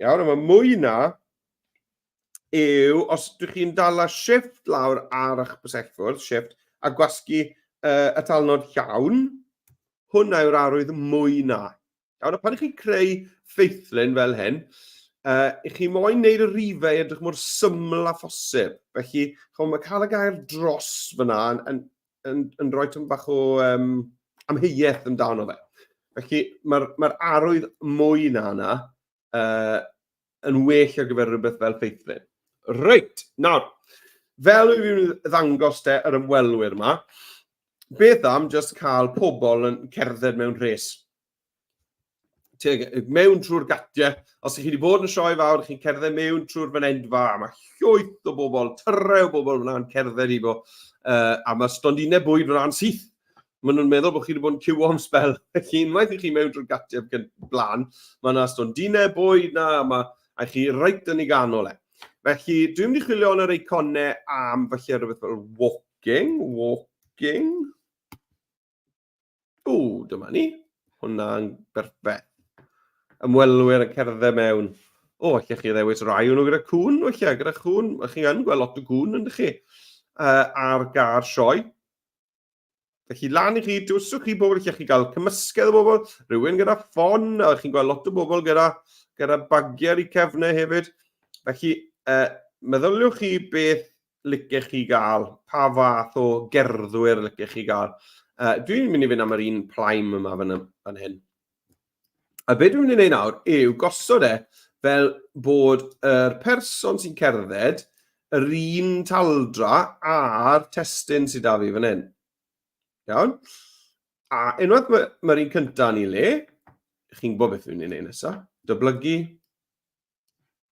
Iawn, a mae mwy na yw, os ydych chi'n dala shift lawr ar eich bysellfwrdd, shift, a gwasgu y talnod llawn, hwnna yw'r arwydd mwy na. Iawn, a pan ych chi'n creu ffeithlun fel hyn, ych chi moyn wneud y rifau edrych mor syml â phosib. Felly, chymod, mae cael y gair dros fyna yn, yn, yn, yn rhoi tyn bach o amheuaeth amdano fe. Felly, mae'r mae arwydd mwy na yna yn well ar gyfer rhywbeth fel ffeithlun. Reit, nawr, fel wyf i'n ddangos te yr ymwelwyr yma, beth am just cael pobl yn cerdded mewn rhes? Mewn trwy'r gatiau. Os ych chi wedi bod yn sioe fawr, chi'n cerdded mewn trwy'r fynedfa, a mae llwyth o bobl, tyrau o bobl fyna'n cerdded i bo, a mae stondinau bwyd fyna'n syth. Maen nhw'n meddwl bod chi wedi bod yn ciwo am sbel. Felly unwaith i chi mewn trwy'r gatiau blaen, mae yna stondinau bwyd na, a, mae, a chi reit yn ei ganol e. Felly dwi'n mynd i chwilio yn yr eiconau am falle rhywbeth fel walker. Walking, walking. O, dyma ni. Hwna'n berffaith. Ymwelwyr yn cerdded mewn. O, allech chi ddewis rai o'n nhw gyda cwn, weithiau, gyda chwn. Chi yn gweld lot o gwn, yndych chi, ar gar sioe. Felly lan i chi, dewswch chi bobl, lle chi gael cymysgedd o bobl, rhywun gyda ffon, a chi'n gweld lot o bobl gyda, gyda bagiau ar eu cefnau hefyd. Felly, meddyliwch chi beth licech chi gael, pa fath o gerddwyr licech chi gael. Dwi'n mynd i fynd am yr un plaim yma fan, fan hyn. A beth dwi'n mynd i wneud nawr yw gosod e fel bod yr person sy'n cerdded yr un taldra a'r testun sydd da fi fan hyn. Iawn? A unwaith mae'r ma un cyntaf yn ei le, chi'n gwybod beth dwi'n mynd i wneud nesaf. Dyblygu.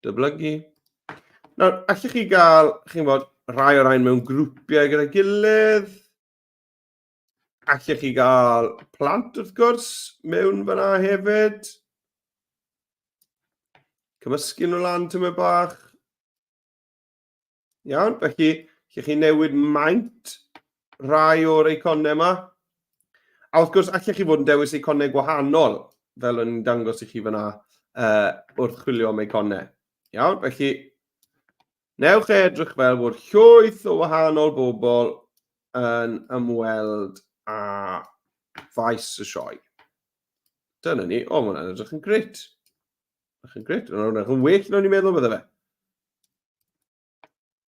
Dyblygu. Nawr, allwch chi gael, chi'n gwybod, rhai o'r rhain mewn grwpiau gyda'i gilydd. Allech chi gael plant, wrth gwrs, mewn fyna hefyd. Cymysgu nhw lan tymed bach. Iawn, felly, allech chi newid maint rhai o'r eiconau yma. A wrth gwrs, allech chi fod yn dewis eiconau gwahanol, fel o'n i'n dangos i chi fyna uh, wrth chwilio am eiconau. Iawn, felly, newch e edrych fel bod llwyth o wahanol bobl yn ymweld â faes y sioe. Dyna ni. O, mae hwnna'n edrych yn gret. Edrych yn gret. Mae'n edrych yn well na o'n i'n meddwl bydde fe.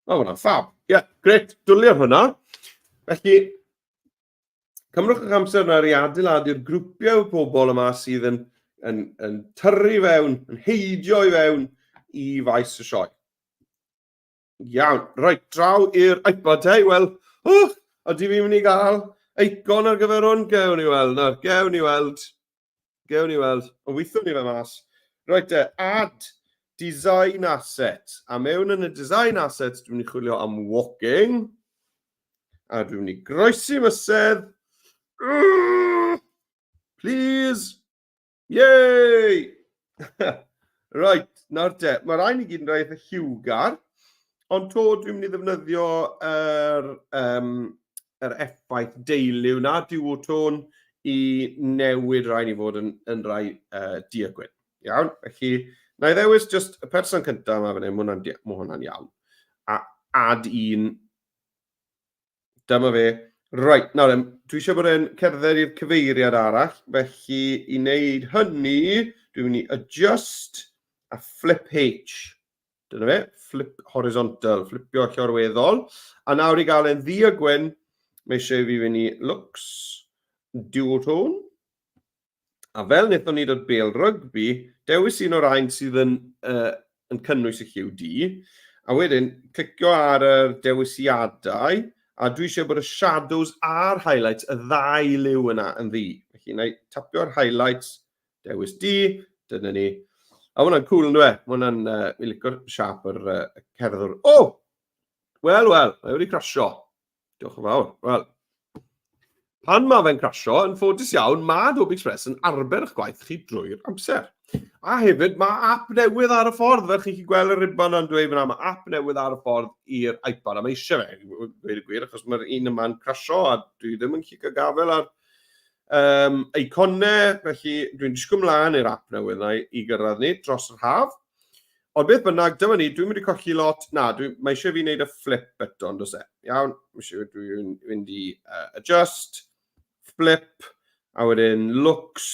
O, hwnna'n ffab. Ie, yeah, gret. Dwli ar hwnna. Felly, cymrwch eich amser nawr i adeiladu'r grwpiau o bobl yma sydd yn, yn, yn tyrru fewn, yn heidio i fewn i faes y sioe. Iawn, reit, draw i'r iPad te, wel, oh, ydy fi'n mynd i gael eicon ar gyfer hwn? Gewn ni weld, nawr, gewn ni weld, gewn ni weld, ond weithio ni fe mas. Reit te, add design asset, a mewn yn y design asset, dwi'n mynd i chwilio am walking, a dwi'n mynd i groesi mysedd, please, Yay! Right, nawr te, mae rhain i gyd yn rhai eitha lliwgar, ond to dwi'n mynd i ddefnyddio yr, um, yr effaith deiliw na, duotone, i newid rhain i fod yn, yn rhai du a gwyn. Iawn, felly, na i ddewis just y person cyntaf yma fan hyn, mae hwnna'n ma hwnna iawn. A add un Dyma fe. Reit, nawr em, dwi eisiau bod e'n cerdded i'r cyfeiriad arall, felly i wneud hynny, dwi'n mynd i adjust a flip H. Dyna fe, flip horizontal, flipio llorweddol. A nawr i gael e'n ddu a gwyn, mae eisiau i fi fynd i looks, duotone. A fel wnaethon ni dod bêl rygbi, dewis un o'r rhain sydd yn, uh, yn cynnwys y lliw du, a wedyn clicio ar yr dewisiadau, a dwi eisiau bod y shadows a'r highlights, y ddau liw yna yn ddu. Felly, na i tapio ar highlights, dewis du, dyna ni. A hwnna'n cool, ynddo e? Mae hwnna'n, uh, mi licio'r siap yr uh, cerddwr. O! Oh! Wel, wel, mae wedi crasio. Diolch yn fawr. Wel, pan mae fe'n crasio, yn ffodus iawn, mae Adobe Express yn arfer eich gwaith chi drwy'r amser. A hefyd, mae app newydd ar y ffordd, fel chi'n gweld y ribbon yn dweud fyna, mae app newydd ar y ffordd i'r iPad, a mae eisiau fe, gweud y gwir, achos mae'r un yma'n crasio a dwi ddim yn gallu cael gafael ar um, eiconau, felly dwi'n disgwyl mlaen i'r app newydd yna i gyrraedd ni dros yr haf. Ond beth bynnag, dyma ni, dwi'n mynd i colli lot. Na, dwi, mae eisiau fi wneud y flip eto, ond oes e? Iawn, mae eisiau dwi'n mynd i adjust, flip, a wedyn looks,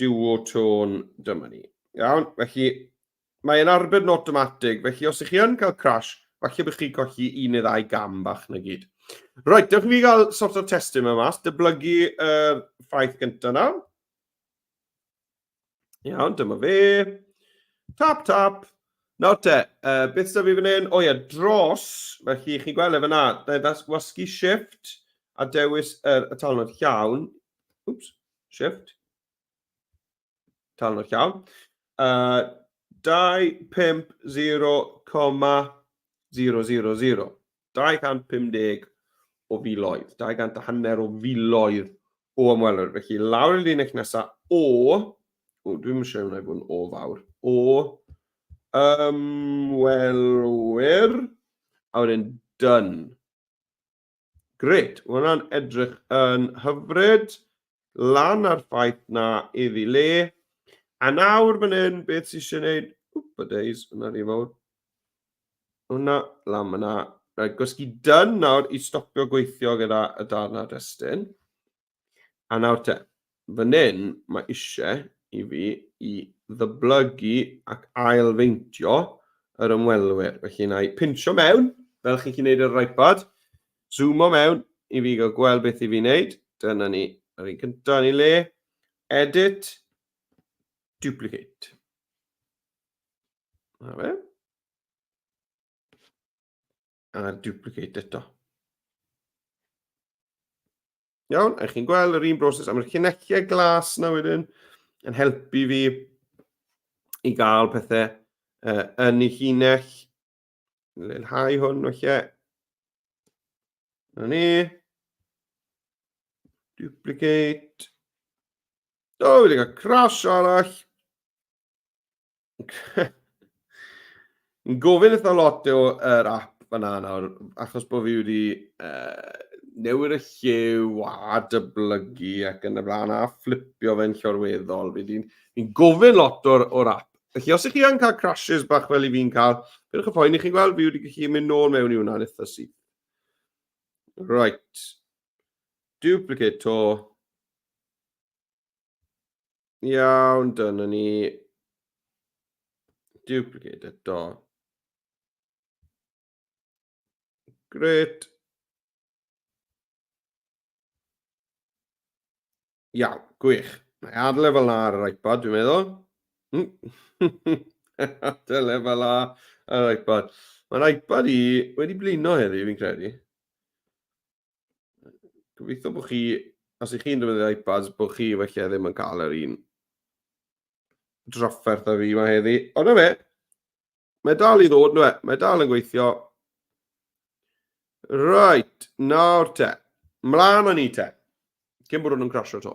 duotone, dyma ni. Iawn, felly mae'n arbed yn automatic, felly os ych chi yn cael crash, falle bych chi'n colli un neu ddau gam bach na gyd. Reit, dewch i fi gael sort o'r testun yma mas, dyblygu yr ffaith gyntaf na. Iawn, dyma fe. Tap, tap. Nawr te, uh, beth sydd fi fan hyn? O ie, dros, felly chi'n gweld e fyna, na i wasgu shift a dewis yr y talnod llawn. Oops, shift. Talnod llawn. Uh, 250,000. 250 o filoedd, 200 a hanner o filoedd o ymwelwyr. Felly lawr i'r linell nesaf o, o dwi'n eisiau hwnna i fod yn o fawr, o ymwelwyr, a wedyn done. Gret, mae hwnna'n edrych yn hyfryd. Lan ar ffaith na iddi le. A nawr fan hyn, beth sy'n eisiau gwneud? Wp, a days, hwnna rhy fawr. Hwnna, lan fyna. Rhaid gwasgu done nawr i stopio gweithio gyda y darn ar destun. A nawr te, fan hyn mae eisiau i fi i ddyblygu ac ailfeintio yr ymwelwyr. Felly na i pinsio mewn, fel chi'n gallu gwneud ar yr iPad, zoomo mewn i fi gael gweld beth i fi wneud. Dyna ni, yr un cyntaf yn ei le. Edit, duplicate. Na fe. A duplicate eto. Iawn, a chi'n gweld yr un broses am yr llinelliau glas na wedyn yn helpu fi i gael pethau yn ei llinell. Leilhau hwn felly. Na ni. Duplicate. O, wedi cael crash arall. Yn gofyn eitha lot o yr app fan'na nawr, achos bod fi wedi uh, newid y lliw a dyblygu ac yn y blaen a fflipio fe'n llorweddol. Fi wedi fi gofyn lot o'r, or app. Felly os ych chi yn cael crashes bach fel i fi'n cael, peidiwch â phoeni, chi'n gweld fi wedi gallu mynd nôl mewn i hwnna'n eitha syth. Right. Duplicate to. Iawn, dyna ni. Duplicate eto. Great. Iawn, gwych. Mae adle fel na ar yr iPad, dwi'n meddwl. Adle fel na ar yr iPad. Mae'r iPad i wedi blino heddi, fi'n credu. Gobeithio bod chi, os ych chi'n defnyddio iPads, bod chi falle ddim yn cael yr un drafferth â fi yma heddi. Ond na fe, mae dal i ddod, nhw e, mae dal yn gweithio. Right, nawr te. Mlaen â ni te. Cyn bod nhw'n crasio to.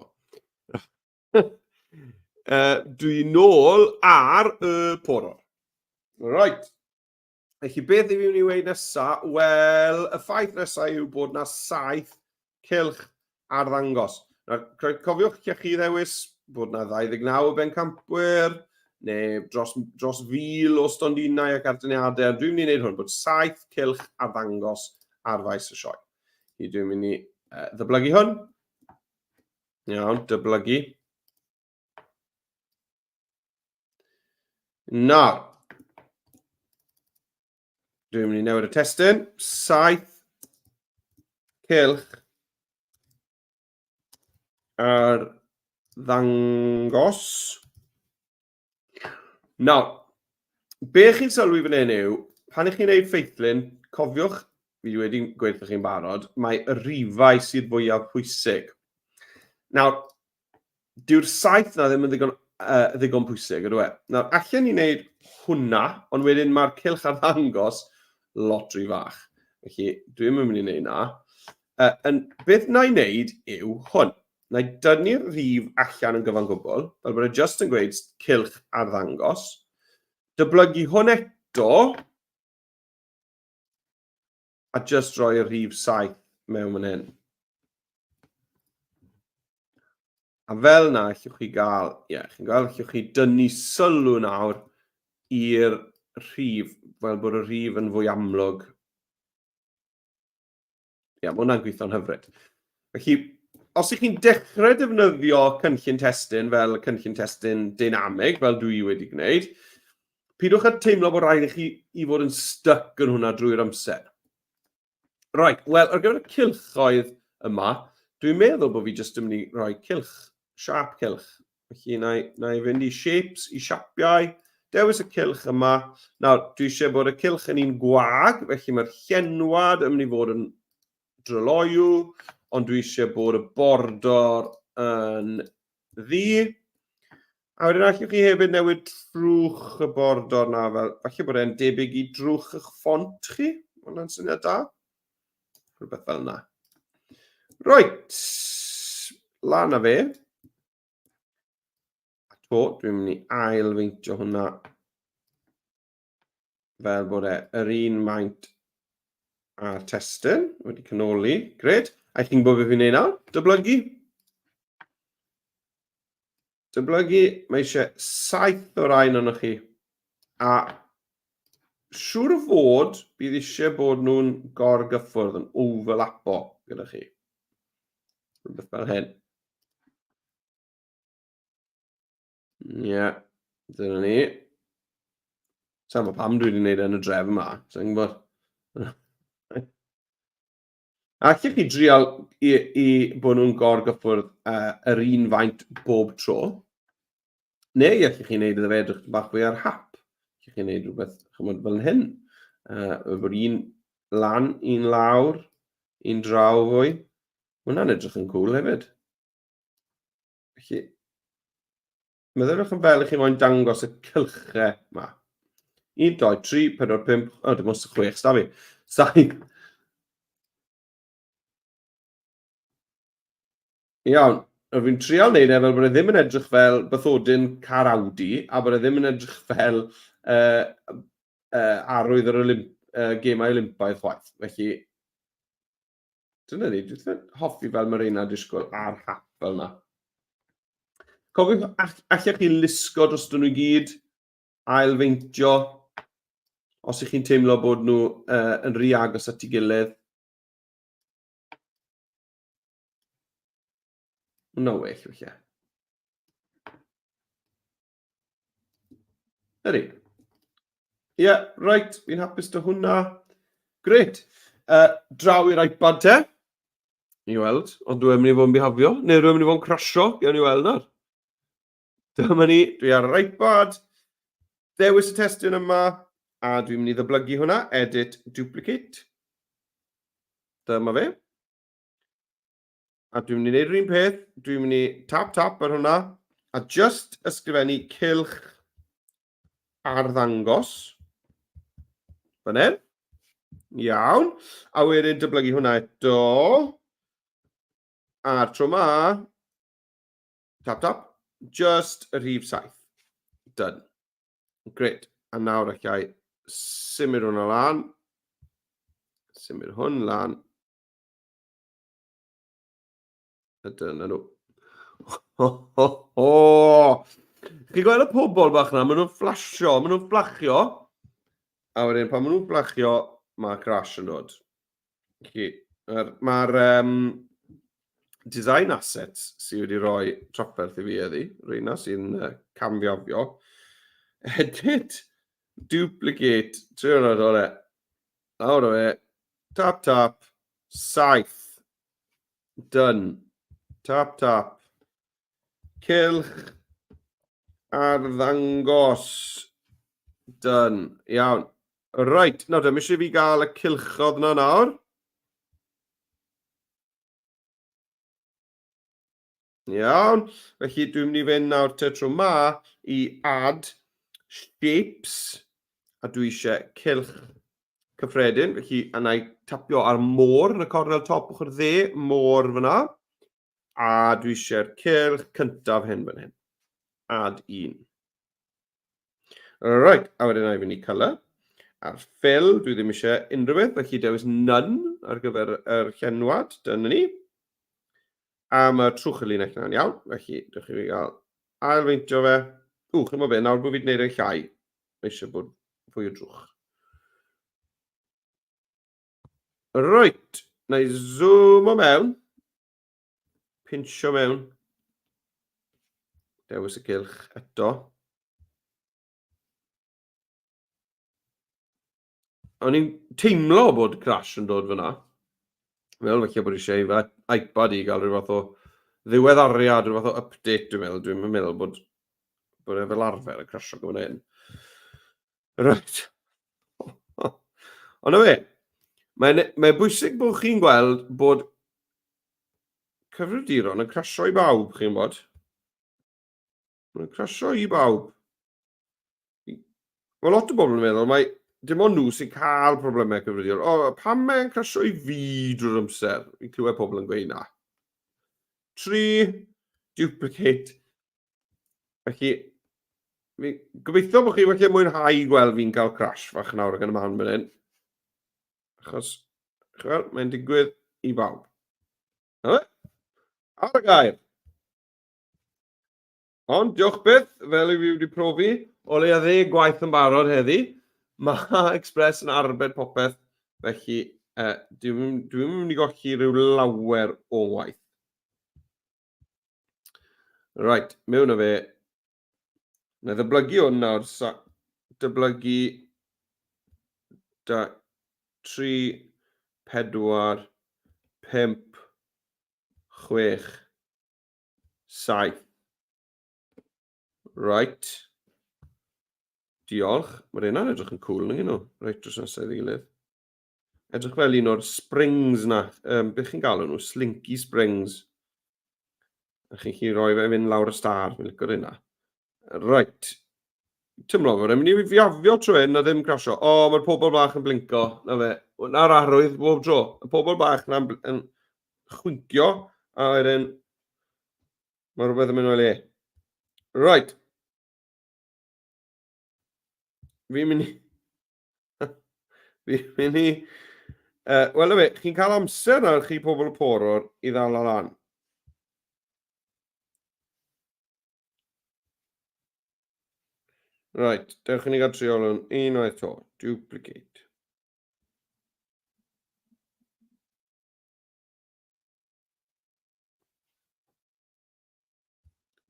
dwi nôl ar y poror. Right. Felly beth i fi mynd i weud nesa? Wel, y ffaith nesa yw bod na saith cylch arddangos. Nawr, cofiwch lle chi ddewis bod na 29 o bencampwyr, neu dros, dros fil o stondinau ac ardyniadau, ond dwi'n mynd i wneud hwn, bod saith cylch arddangos ar faes y sioe. Felly dwi'n mynd i uh, ddyblygu hwn. Iawn, dyblygu. Nawr, dwi'n mynd i newid y testun. Saith cylch ar ddangos. Nawr, be chi'n sylwi fan hyn yw, pan ych chi'n gwneud ffeithlun, cofiwch, fi wedi gweud wrthych chi'n barod, mae y rifau sydd fwyaf pwysig. Nawr, dyw'r saith na ddim yn ddigon, uh, ddigon pwysig, ydw e? Nawr, allan ni wneud hwnna, ond wedyn mae'r cylch ar ddangos lot rhy fach. Felly, dwi'n mynd i wneud na. Uh, yn, beth na i wneud yw hwn. Na i dynnu'r rhif allan yn gyfan gwbl, fel bod e just yn gweud cylch ar ddangos. Dyblygu hwn eto, a just rhoi y rhif 7 mewn fan hyn. A fel na, allwch chi gael, ie, yeah, chi'n gweld, allwch chi dynnu sylw nawr i'r rhif, fel bod y rhif yn fwy amlwg. Ie, yeah, mae hwnna'n gweithio'n hyfryd. Felly, os ych chi'n dechrau defnyddio cynllun testun fel cynllun testun deinamig, fel dwi wedi gwneud, pidwch â teimlo bod rhaid i chi i fod yn styc yn hwnna drwy'r amser. Right, wel, ar gyfer y cylchoedd yma, dwi'n meddwl bod fi jyst yn mynd i roi cylch, siap cylch. Felly, na i, na i fynd i shapes, i siapiau, dewis y cylch yma. Nawr, dwi eisiau bod y cylch yn un gwag, felly mae'r llenwad yn mynd i fod yn dryloyw, ond dwi eisiau bod y bordor yn ddu. A wedyn allwch chi hefyd newid trwch y bordor na fel, falle bod e'n debyg i drwch eich ffont chi. Mae hwnna'n syniad da. Rhywbeth fel yna. Right, lan â fe. A to, dwi'n mynd i ail-feintio hwnna fel bod e yr un maint. A'r testun wedi canoli. Gret. A chi'n gwybod beth fi'n neud nawr? Dyblygu. Dyblygu. Mae eisiau 7 o rain arnoch chi. A siŵr o fod bydd eisiau bod nhw'n gorgyffwrdd yn overlapo gyda chi. Rhywbeth fel hyn. Ie, yeah, dyna ni. Sa'n gwybod pam dwi wedi gwneud e yn y dref yma. Sa'n gwybod. Allech chi drial i, i bod nhw'n gorgyffwrdd yr un faint bob tro? Neu allech chi wneud iddo fe edrych bach fwy ar hap? Allech chi wneud rhywbeth chymod, fel hyn? Bod un lan, un lawr, un draw fwy. Mae hwnna'n edrych yn cool hefyd. Felly, meddyliwch yn fel i chi moyn dangos y cylchau yma. 1, 2, 3, 4, 5, o, dim ond 6, sta fi. 7. Iawn, fi'n trial wneud e fel bod e ddim yn edrych fel bathodyn car Audi a bod e ddim yn edrych fel arwydd yr Olymp gemau Olympaidd chwaith. Felly, Dyna ni, dwi'n hoffi fel mae reina disgwyl ar hap fel yna. Cofiwch, allech chi lusgo dros nhw i gyd, ailfeintio, os ych chi'n teimlo bod nhw yn rhy agos at ei gilydd. Hwna well, felly. Ydy. Ie, yeah, right, fi'n hapus dy hwnna. Gret. Draw i'r iPad te. Ni weld, ond dwi'n mynd i fod yn bihafio, neu dwi'n mynd i fod yn crasio, gewn ni weld nawr. Dyma ni, dwi ar yr iPad, dewis y testun yma, a dwi'n mynd i ddyblygu hwnna, edit, duplicate. Dyma fe. A dwi'n mynd i wneud yr un peth, dwi'n mynd i tap tap ar hwnna, a just ysgrifennu cylch arddangos. Fan hyn. Iawn. A wedyn dyblygu hwnna eto. A'r tro ma, tap tap, just y rhif 7. Done. Great. A nawr allai symud hwnna lan. Symud hwn lan. A dyna nhw. Ho, ho, ho! Chi'n gweld y pobol bach na, maen nhw'n fflasio, maen nhw'n fflachio. A wedyn, pan maen nhw'n fflachio, mae crash yn dod. Mae'r ma design assets sydd wedi rhoi trafferth i fi heddi, reina sy'n camfiafio. Edit, duplicate, trio hwnna dod e. Lawr o fe, tap tap, 7. Done. Tap tap. Cylch arddangos. Done. Iawn. Right, nawr te, mae eisiau fi gael y cylchodd na nawr. Iawn. Felly dwi'n mynd i fynd nawr te tro ma i add shapes a dwi eisiau cylch cyffredin. Felly a na i tapio ar môr yn y cornel top ochr dde, môr fyna. A dwi eisiau'r cylch cyntaf hyn fan hyn. Add un. Right, a wedyn na i fynd i colour. A'r fill, dwi ddim eisiau unrhyw beth, felly dewis none ar gyfer yr llenwad. Dyna ni. A mae'r trwch y linell yna'n iawn, felly dewch i fi gael ailfeintio fe. Ww, chymod be, nawr bod fi wedi gwneud e'n llai, mae eisiau bod fwy o drwch. Reit, na i zoom o mewn. Pinsio mewn. Dewis y gylch eto. O'n i'n teimlo bod crash yn dod fyna. Meddwl falle bod eisiau i fy iPad i gael rhyw fath o ddiweddariad, rhyw fath o update, dwi'n meddwl. Dwi'n meddwl bod, bod e fel arfer yn crasio gyda hyn. Right. Ond na fe, mae'n mae bwysig bod chi'n gweld bod cyfrifiaduron yn crasio i bawb, chi'n bod. Mae'n crasio i bawb. Mae lot o bobl yn meddwl mai dim ond nhw sy'n cael problemau cyfrifiadurol. O, pam mae'n crasio i fi drwy'r amser? Fi'n clywed pobl yn gweud na. 3, duplicate. Felly, fi gobeithio bod chi wedi mwynhau gweld fi'n cael crash fach nawr ac yn y man fan hyn. Achos... Chwel, mae'n digwydd i bawb. Na fe? Ar y gair. Ond, diolch byth, fel i fi wedi profi, o leia ddeg gwaith yn barod heddi, mae Express yn arbed popeth, felly uh, dwi'n dwi mynd i golli rhyw lawer o waith. Right, mewn o fe. Na ddyblygu hwn nawr, sa, dyblygu da, 3, 4, 5, 6, 7. Right. Diolch. Mae'r hynna'n edrych yn cool, nag nhw? Reit, drws nesaf i gilydd. Edrych fel un o'r springs na. Um, beth chi'n galw nhw? Slinky springs. A chi'n chi roi fe fynd lawr y star. Fi'n licio'r hynna. Right. Tymlo fe, mynd i fiafio trwy hyn a ddim crasio. O, oh, mae'r pobl bach yn blinko. Na fe. Na'r arwydd bob tro. Y pobl bach na'n yn chwincio a wedyn mae rhywbeth yn mynd o'i le. Right. Fi'n mynd i... Fi'n mynd i... Uh, Wel, fe, chi'n cael amser nawr chi pobl y porwr i ddal o lan. Right, dewch i ni gael triol hwn unwaith to. Duplicate.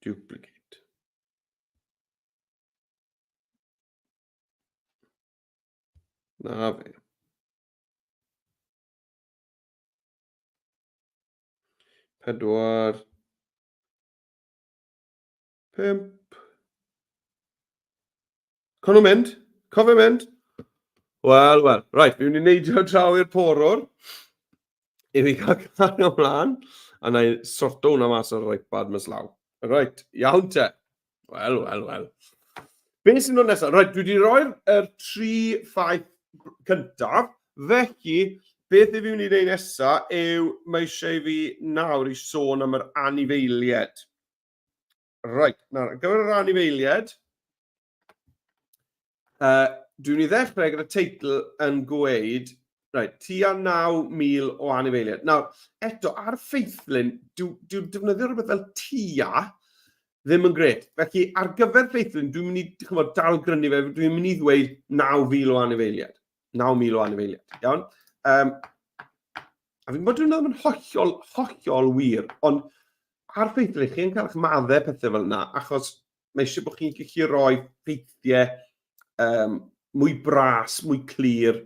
Duplicate. Na fe. Pedwar. 5. Con nhw'n mynd? Cofio mynd? Wel, wel. Right, fi'n mynd i neidio draw i'r porwr i fi cael cario ymlaen. A na i sorto hwnna mas ar yr iPad mas law. Right, iawn te. Wel, wel, wel. Be sy'n dod nesaf? Right, dwi wedi rhoi'r er tri ffaith cyntaf. Felly, beth i fi mynd i wneud nesaf yw mae eisiau fi nawr i sôn am yr anifeiliaid. Reit, nawr, ar gyfer yr anifeiliaid, uh, dwi'n i ddechrau gyda teitl yn gweud, reit, tua 9,000 o anifeiliaid. Nawr, eto, ar ffeithlun, dwi'n dwi defnyddio rhywbeth fel tua ddim yn gret. Felly, ar gyfer ffeithlun, dwi'n mynd i chymod, dal grynu fe, dwi'n mynd i ddweud 9,000 o anifeiliaid. 9,000 o anifeiliaid, iawn? Um, a fi'n bod dwi'n ddim yn hollol, hollol wir, ond ar ffeithiau, chi'n cael eich maddau pethau fel yna, achos mae eisiau bod chi'n gallu rhoi ffeithiau um, mwy bras, mwy clir,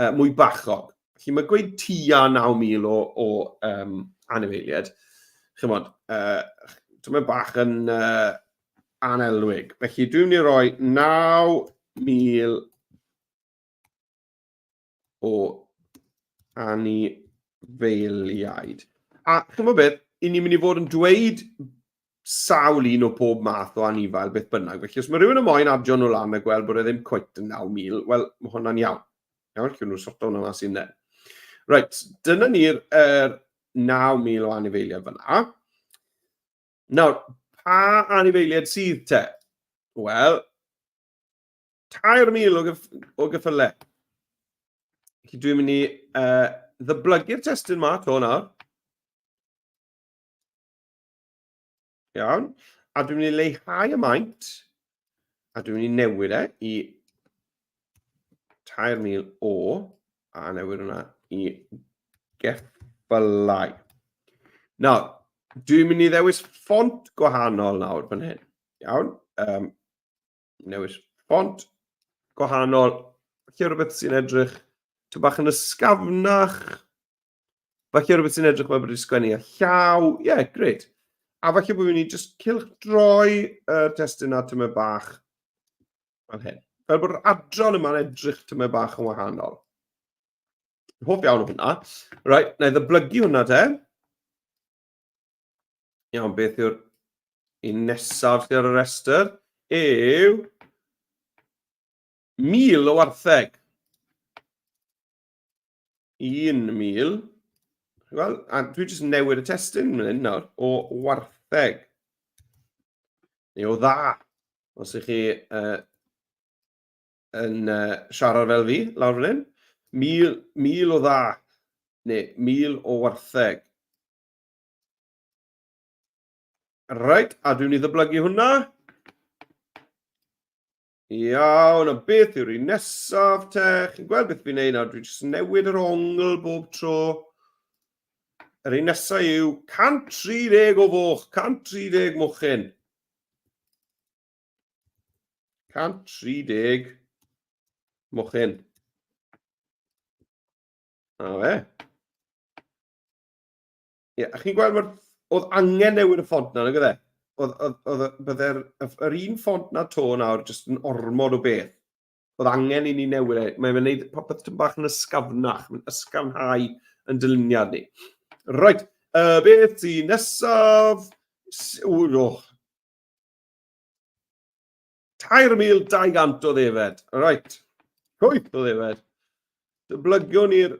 uh, mwy bachog. Felly mae gweud tua 9,000 o, o um, anifeiliaid, chymod, uh, dwi'n bach yn uh, anelwig. Felly dwi'n mynd i roi 9,000 o anifeiliaid. A chymod beth, i ni'n mynd i fod yn dweud sawl un o pob math o anifail beth bynnag. Felly os mae rhywun yn moyn adio nhw lan a gweld bod e ddim cweit yn 9,000, wel, mae hwnna'n iawn. Iawn, lle nhw'n sorto hwnna mas i'n nen. Reit, dyna ni'r er, 9,000 o anifeiliaid fyna. Nawr, pa anifeiliaid sydd te? Wel, 3,000 o, gyff o gyffylau. Felly dwi'n mynd i uh, ddyblygu'r testun ma to nawr. Iawn. A dwi'n mynd i leihau y maint. A dwi'n mynd i newid e i 3,000 o. A newid hwnna i geffylau. Nawr, dwi'n mynd i ddewis ffont gwahanol nawr fan hyn. Iawn. Um, newid ffont gwahanol, falle rhywbeth sy'n edrych ty bach yn ysgafnach, falle rhywbeth sy'n edrych fel bod wedi sgwennu â llaw, ie, yeah, great. A falle bod fi'n mynd i just cilch droi y testun na tymed bach fel hyn. Fel bod yr adran yma'n edrych tymed bach yn wahanol. Hoff iawn o hwnna. Right, na i ddyblygu hwnna te. Iawn, beth yw'r un nesaf sydd ar y restr? Yw 1,000 o wartheg. 1,000. Wel, a dwi jyst newid y testun fan hyn nawr, o wartheg. Neu o dda, os ych chi uh, yn uh, siarad fel fi, lawr fan hyn. 1,000, 1,000 o dda. Neu 1,000 o wartheg. Reit, a dwi'n mynd i ddyblygu hwnna. Iawn, a beth yw'r un nesaf te? Chi'n gweld beth fi'n neud nawr? Dwi'n jyst newid yr ongl bob tro. Yr un nesaf yw 130 o foch, 130 mochyn. 130 mochyn. A fe. Ie, a chi'n gweld, mae'r, oedd angen newid y ffont na, nag oedd e? Oedd, oedd, oedd, bydde'r yr un ffont na to nawr jyst yn ormod o beth. Oedd angen i ni newid e. Mae'n gwneud popeth tyn bach yn ysgafnach, mae'n ysgafnhau yn dyluniad ni. Reit, uh, beth sy'n nesaf? O, oh. 3,200 o ddefed. Reit. Llwyth o ddefed. Dyblygiwn ni'r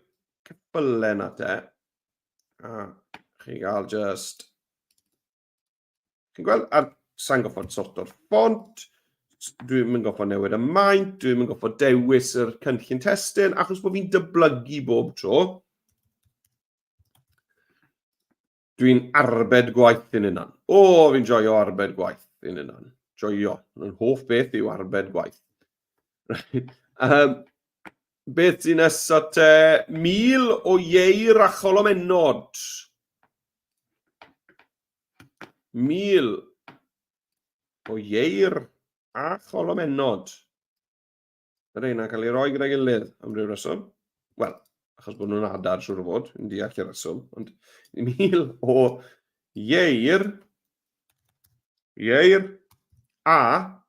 ceffylau na te. A chi gael just... Chi'n gweld? Ar sa'n goffod sort o'r ffont. Dwi'n mynd goffod newid y maint. Dwi'n mynd goffod dewis yr cynllun testun. Achos bod fi'n dyblygu bob tro. Dwi'n arbed gwaith yn unan. O, fi'n joio arbed gwaith yn unan. Joio. Yn hoff beth yw arbed gwaith. Right. Um, beth sy'n nesaf te? 1,000 o ieir a cholomennod. 1,000 o ieir a cholomennod. Mae rheina'n cael ei roi gyda'i gilydd am ryw reswm. Wel, achos bod nhw'n adar, siŵr o fod, yn deall y reswm. Ond 1,000 o ieir, ieir a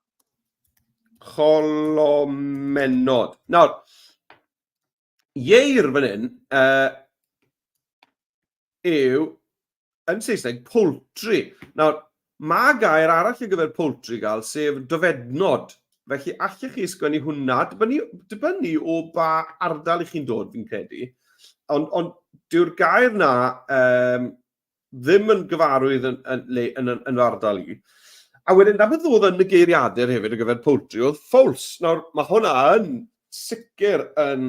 cholomennod. Nawr, ieir fan hyn uh, yw, yn Saesneg, poultry. Nawr, mae gair arall ar gyfer poultry gael, sef dofednod. Felly, allech chi ysgrifennu hwnna, dibynnu, dibynnu o ba ardal i chi'n dod, fi'n credu. Ond, ond dyw'r gair na um, ddim yn gyfarwydd yn, yn, yn, yn, yn, yn ardal i. A wedyn, na beth oedd yn y geiriadur hefyd ar gyfer poultry, oedd ffowls. Nawr, mae hwnna yn sicr yn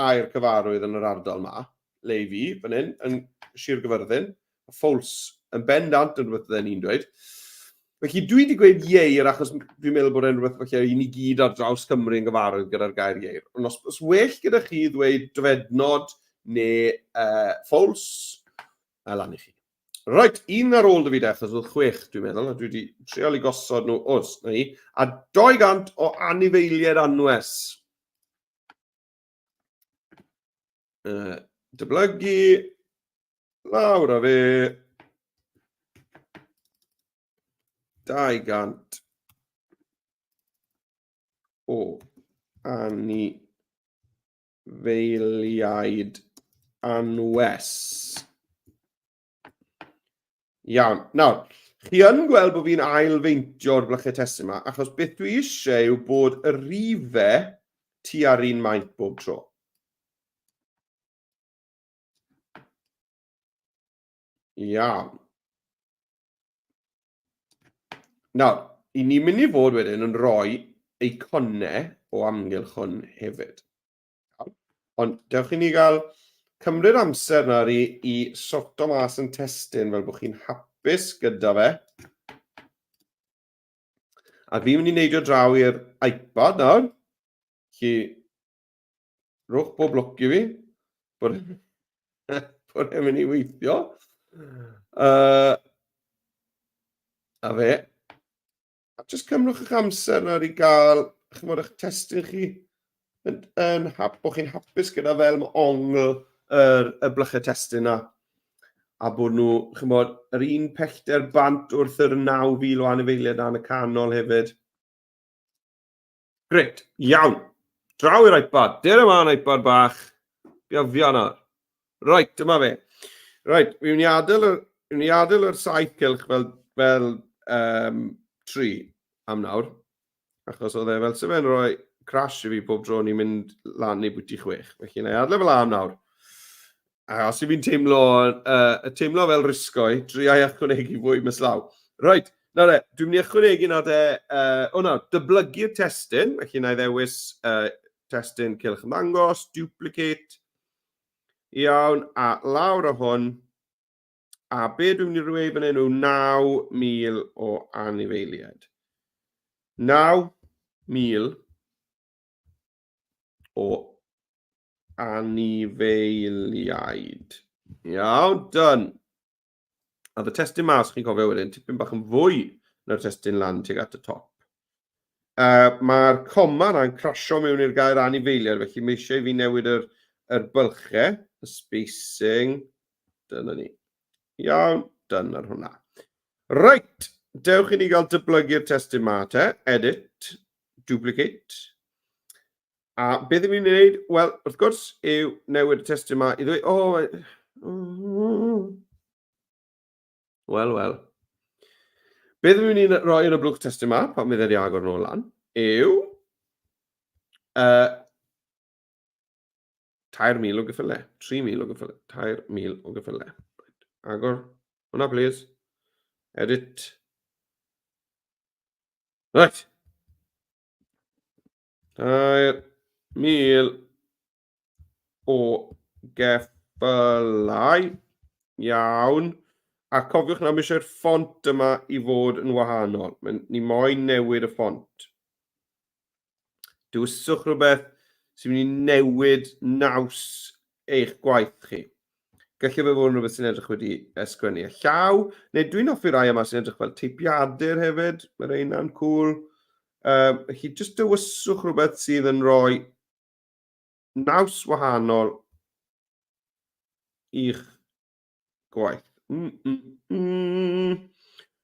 air cyfarwydd yn yr ardal ma. Le i fi, fan hyn, yn Sir Gyfyrddin. Ffowls yn bendant yn rhywbeth fydden ni'n dweud. Felly dwi wedi gweud ieir achos dwi'n meddwl bod e'n rhywbeth falle i ni gyd ar draws Cymru yn gyfarwydd gyda'r gair ieir. Ond os, os well gyda chi ddweud dofednod neu uh, ffowls, a lan i chi. Reit, un ar ôl dy fi de, achos oedd chwech dwi'n meddwl, a dwi wedi trial i gosod nhw, os, na ni, a 200 o anifeiliaid anwes. Uh, dyblygu, lawr â fe, 200 o anifeiliaid anwes. Iawn. Nawr, chi yn gweld bod fi'n ail-feintio'r blychau testun yma, achos beth dwi eisiau yw bod y rifau tua'r un maint bob tro. Iawn. Nawr, i ni'n mynd i fod wedyn yn rhoi eiconau o amgylch hwn hefyd. Ond dewch i ni gael cymryd amser nawr i, i sorto mas yn testun fel bod chi'n hapus gyda fe. A fi'n mynd i neidio draw i'r iPad nawr. Chi rhowch bob lwc i fi bod, bod e'n mynd i weithio. Uh, a fe. A jyst cymrwch eich amser nawr i gael, chymod, eich testun chi yn, yn hap, bod chi'n hapus gyda fel mae ongl yr, y blychau testun na. A bod nhw, chymod, yr un pellter bant wrth yr 9,000 o anifeiliaid na yn y canol hefyd. Gret, iawn. Draw i'r iPad. Dere yma iPad bach. Biafia nawr. Right, dyma fe. Right, mi wni adael yr, mi wni adael yr saith cylch fel, fel um, tri am nawr. Achos oedd e fel sy'n fe'n rhoi crash i fi pob tro ni'n mynd lan i bwyty chwech. Felly na i adael e fel am nawr. A os i fi'n teimlo, uh, teimlo fel risgoi, driai ychwanegu fwy mas law. Reit, nawr e, dwi'n mynd i ychwanegu nawr de, uh, o na, dyblygu'r testun, felly na i ddewis uh, testun cylch ymddangos, duplicate. Iawn, a lawr o hwn, a be dwi'n mynd i roi fan hyn yw 9,000 o anifeiliaid. 9,000 o anifeiliaid. Iawn, done. A y testun mas, chi'n cofio wedyn, tipyn bach yn fwy na'r testun lan tuag at y top. Mae'r coma yna'n crasio mewn i'r gair anifeiliaid, felly mae eisiau i fi newid yr, yr bylchau, y spacing. Dyna ni. Iawn, dyna'r hwnna. Reit, dewch i ni gael dyblygu'r testun ma te. Edit, duplicate. A beth yw'n mynd i wneud? Wel, wrth gwrs, yw newid y testun yma i ddweud, o, oh, wel, wel. Beth yw'n mynd i roi yn y blwch testun yma, pan fydd wedi agor yn ôl lan, yw 3,000 o gyffylau, 3,000 o gyffylau, 3,000 o gyffylau. Right. Agor hwnna, please. Edit. Right. 3,000 o geffylau. Iawn. A cofiwch na, mae eisiau'r ffont yma i fod yn wahanol. Mae, ni moyn newid y ffont. Dewiswch rhywbeth sy'n mynd i newid naws eich gwaith chi. Gallai fe fod yn rhywbeth sy'n edrych wedi ysgrifennu â llaw, neu dwi'n hoffi rai yma sy'n edrych fel teipiadur hefyd, mae rheina'n cool. Felly, jyst dewyswch rhywbeth sydd yn rhoi naws wahanol i'ch gwaith.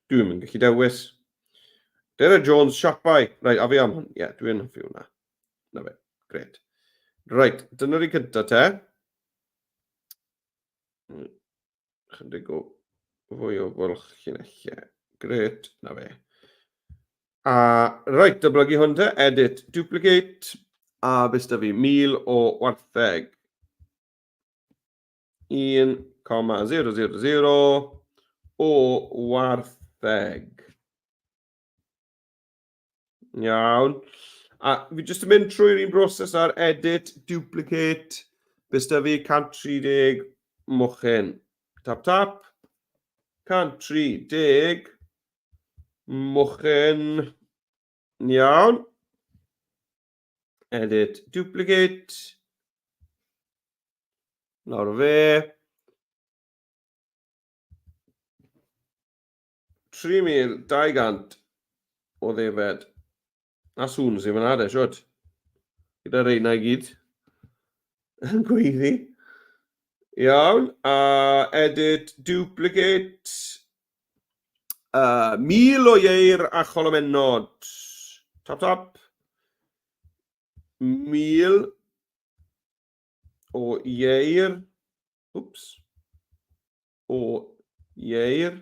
Dwi'n mynd gallu dewis. Dera Jones, siapau. Reit, a fi am hwn. Ie, yeah, dwi'n hoffi hwnna. Na fe, gret. Reit, dyna'r un cyntaf te. Chydig o fwy o fwlch llinellau. Gret, na fe. A reit, dyblygu hwn te, edit, duplicate, a beth da fi, 1000 o wartheg. 1,000 o wartheg. Iawn. A fi jyst yn mynd trwy'r un broses ar edit, duplicate, beth da fi, 130 mochyn. Tap, tap. 130 mochyn. Iawn. Edit, duplicate. Lawr o fe. 3,200 o ddefed. A sŵn sy'n fyna de, siwt. Gyda reina i gyd. Yn gweiddi. Iawn, a edit, duplicate. 1,000 o ieir a cholomennod. Tap, tap. 1,000 o ieir. Wps. O ieir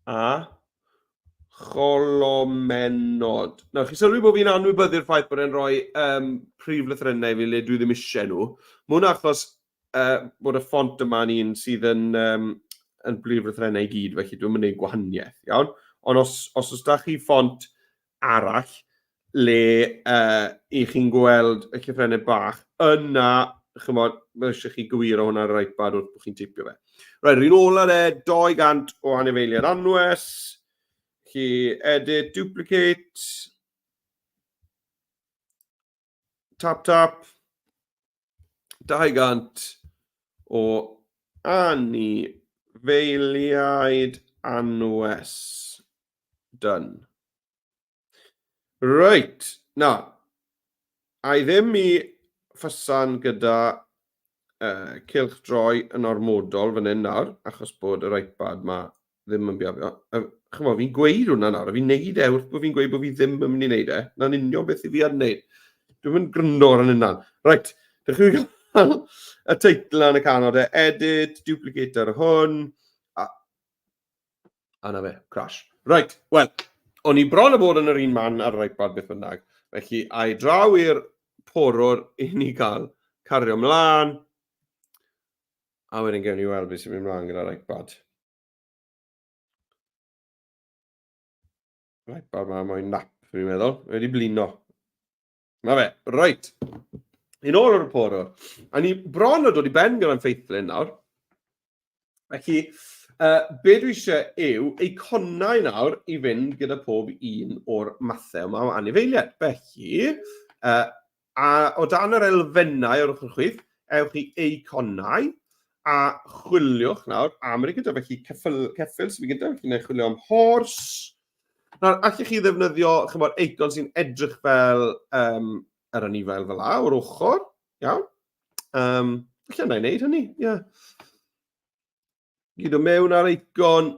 a cholomennod. Nawr, chi'n sylwi bod fi'n anwybyddu'r ffaith bod e'n rhoi um, prif lythrennau i fi le dwi ddim eisiau nhw. Mae hwnna achos uh, bod y ffont yma'n un sydd yn, um, yn brif lythrennau i gyd, felly dwi'n mynd i gwahaniaeth, iawn? Ond os, os oes da chi ffont arall le uh, i chi'n gweld y llythrennau bach, yna, chymod, mae eisiau chi gywiro hwnna ar yr iPad wrth bod chi'n teipio fe. Rhaid, rhywun ola de, 200 o anifeiliaid anwes. Chi edit, duplicate. Tap, tap. 200 o anifeiliaid anwes. Done. Reit, na. A i ddim i ffysan gyda uh, cylch droi yn ormodol fan hyn nawr, achos bod yr iPad ma ddim yn biafio. Chymod, fi'n gweud hwnna nawr, a fi'n neud e wrth bod fi'n gweud bod fi ddim yn mynd i neud e. Na'n union beth i fi ar wneud. Dwi'n mynd gryndo ar yn hynna. Reit, dechrau gael y teitl yn y canol de. Edit, duplicate ar hwn. A A na fe, crash. Right, wel, o'n i bron a bod yn yr un man ar yr iPad beth bynnag. Felly, a i draw i'r porwr i ni gael cario mlaen. A wedyn gewn ni weld beth sy'n mynd mlaen gyda'r iPad. Yr iPad ma, mae'n nap, fi'n meddwl. Mae wedi blino. Na fe, reit. Yn ôl o'r porwr. A ni bron o dod i ben gyda'n ffeithlun nawr. Felly, uh, be dwi eisiau yw eiconau nawr i fynd gyda pob un o'r mathau yma o anifeiliaid. Felly, uh, a o dan yr elfennau o'r ochr chwith, ewch i eiconau a chwiliwch nawr am yr un gyntaf. Felly, ceffyl, ceffyl sydd gyntaf, felly neu chwilio am horse. Nawr, allwch chi ddefnyddio, chymod, eicon sy'n edrych fel um, yr anifail fel la, o'r ochr, iawn. Um, Felly yna i wneud hynny, ie. Yeah. Gyd o mewn ar eicon.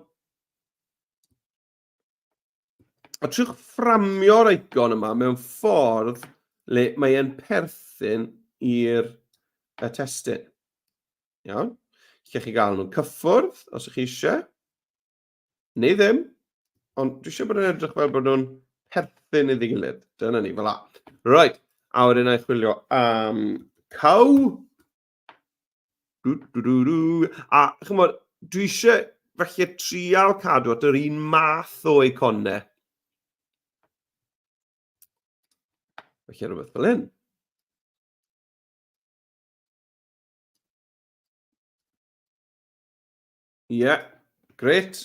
A triwch fframio'r eicon yma mewn ffordd le mae e'n perthyn i'r y testun. Iawn. Lle chi gael nhw'n cyffwrdd, os ych chi eisiau. Neu ddim. Ond dwi eisiau bod yn edrych fel bod nhw'n perthyn iddi gilydd. Dyna ni, fel la. Right. A wedyn na i chwilio am cow. Du, du, du, du. A chymod, dwi eisiau falle trial cadw at yr un math o eiconau. Felly rhywbeth fel hyn. Ie, yeah, gret.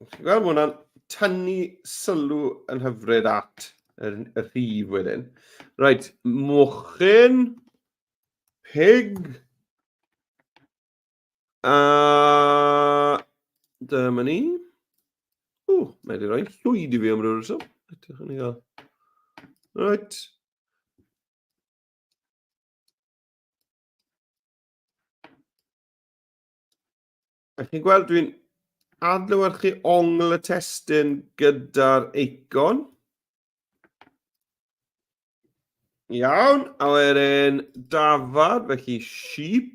Chi'n gweld, mae hwnna'n tynnu sylw yn hyfryd at y, y rhif wedyn. Reit, mochyn, pig, a dyma ni. O, mae wedi rhoi llwyd i fi am ryw reswm. Edrych yn ei gael. Reit. A chi'n gweld dwi'n adlewyrchu ongl y testun gyda'r eicon. Iawn, a wedyn dafad, felly sheep.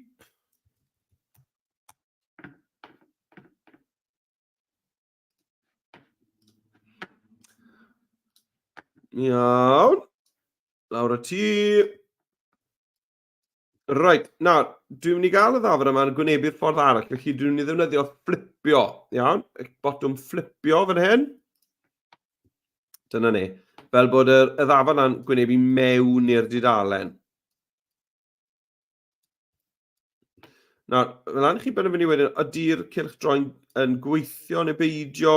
Iawn. Lawr y ti. Reit, nawr, dwi'n mynd i gael y ddafad yma yn gwynebu'r ffordd arall, felly dwi'n mynd i ddefnyddio fflipio, iawn? Botwm fflipio fan hyn. Dyna ni. Fel bod y, y ddafad yna'n gwynebu mewn i'r dudalen. Nawr, fel lan chi benderfynu wedyn, ydy'r cylch droi'n yn gweithio neu beidio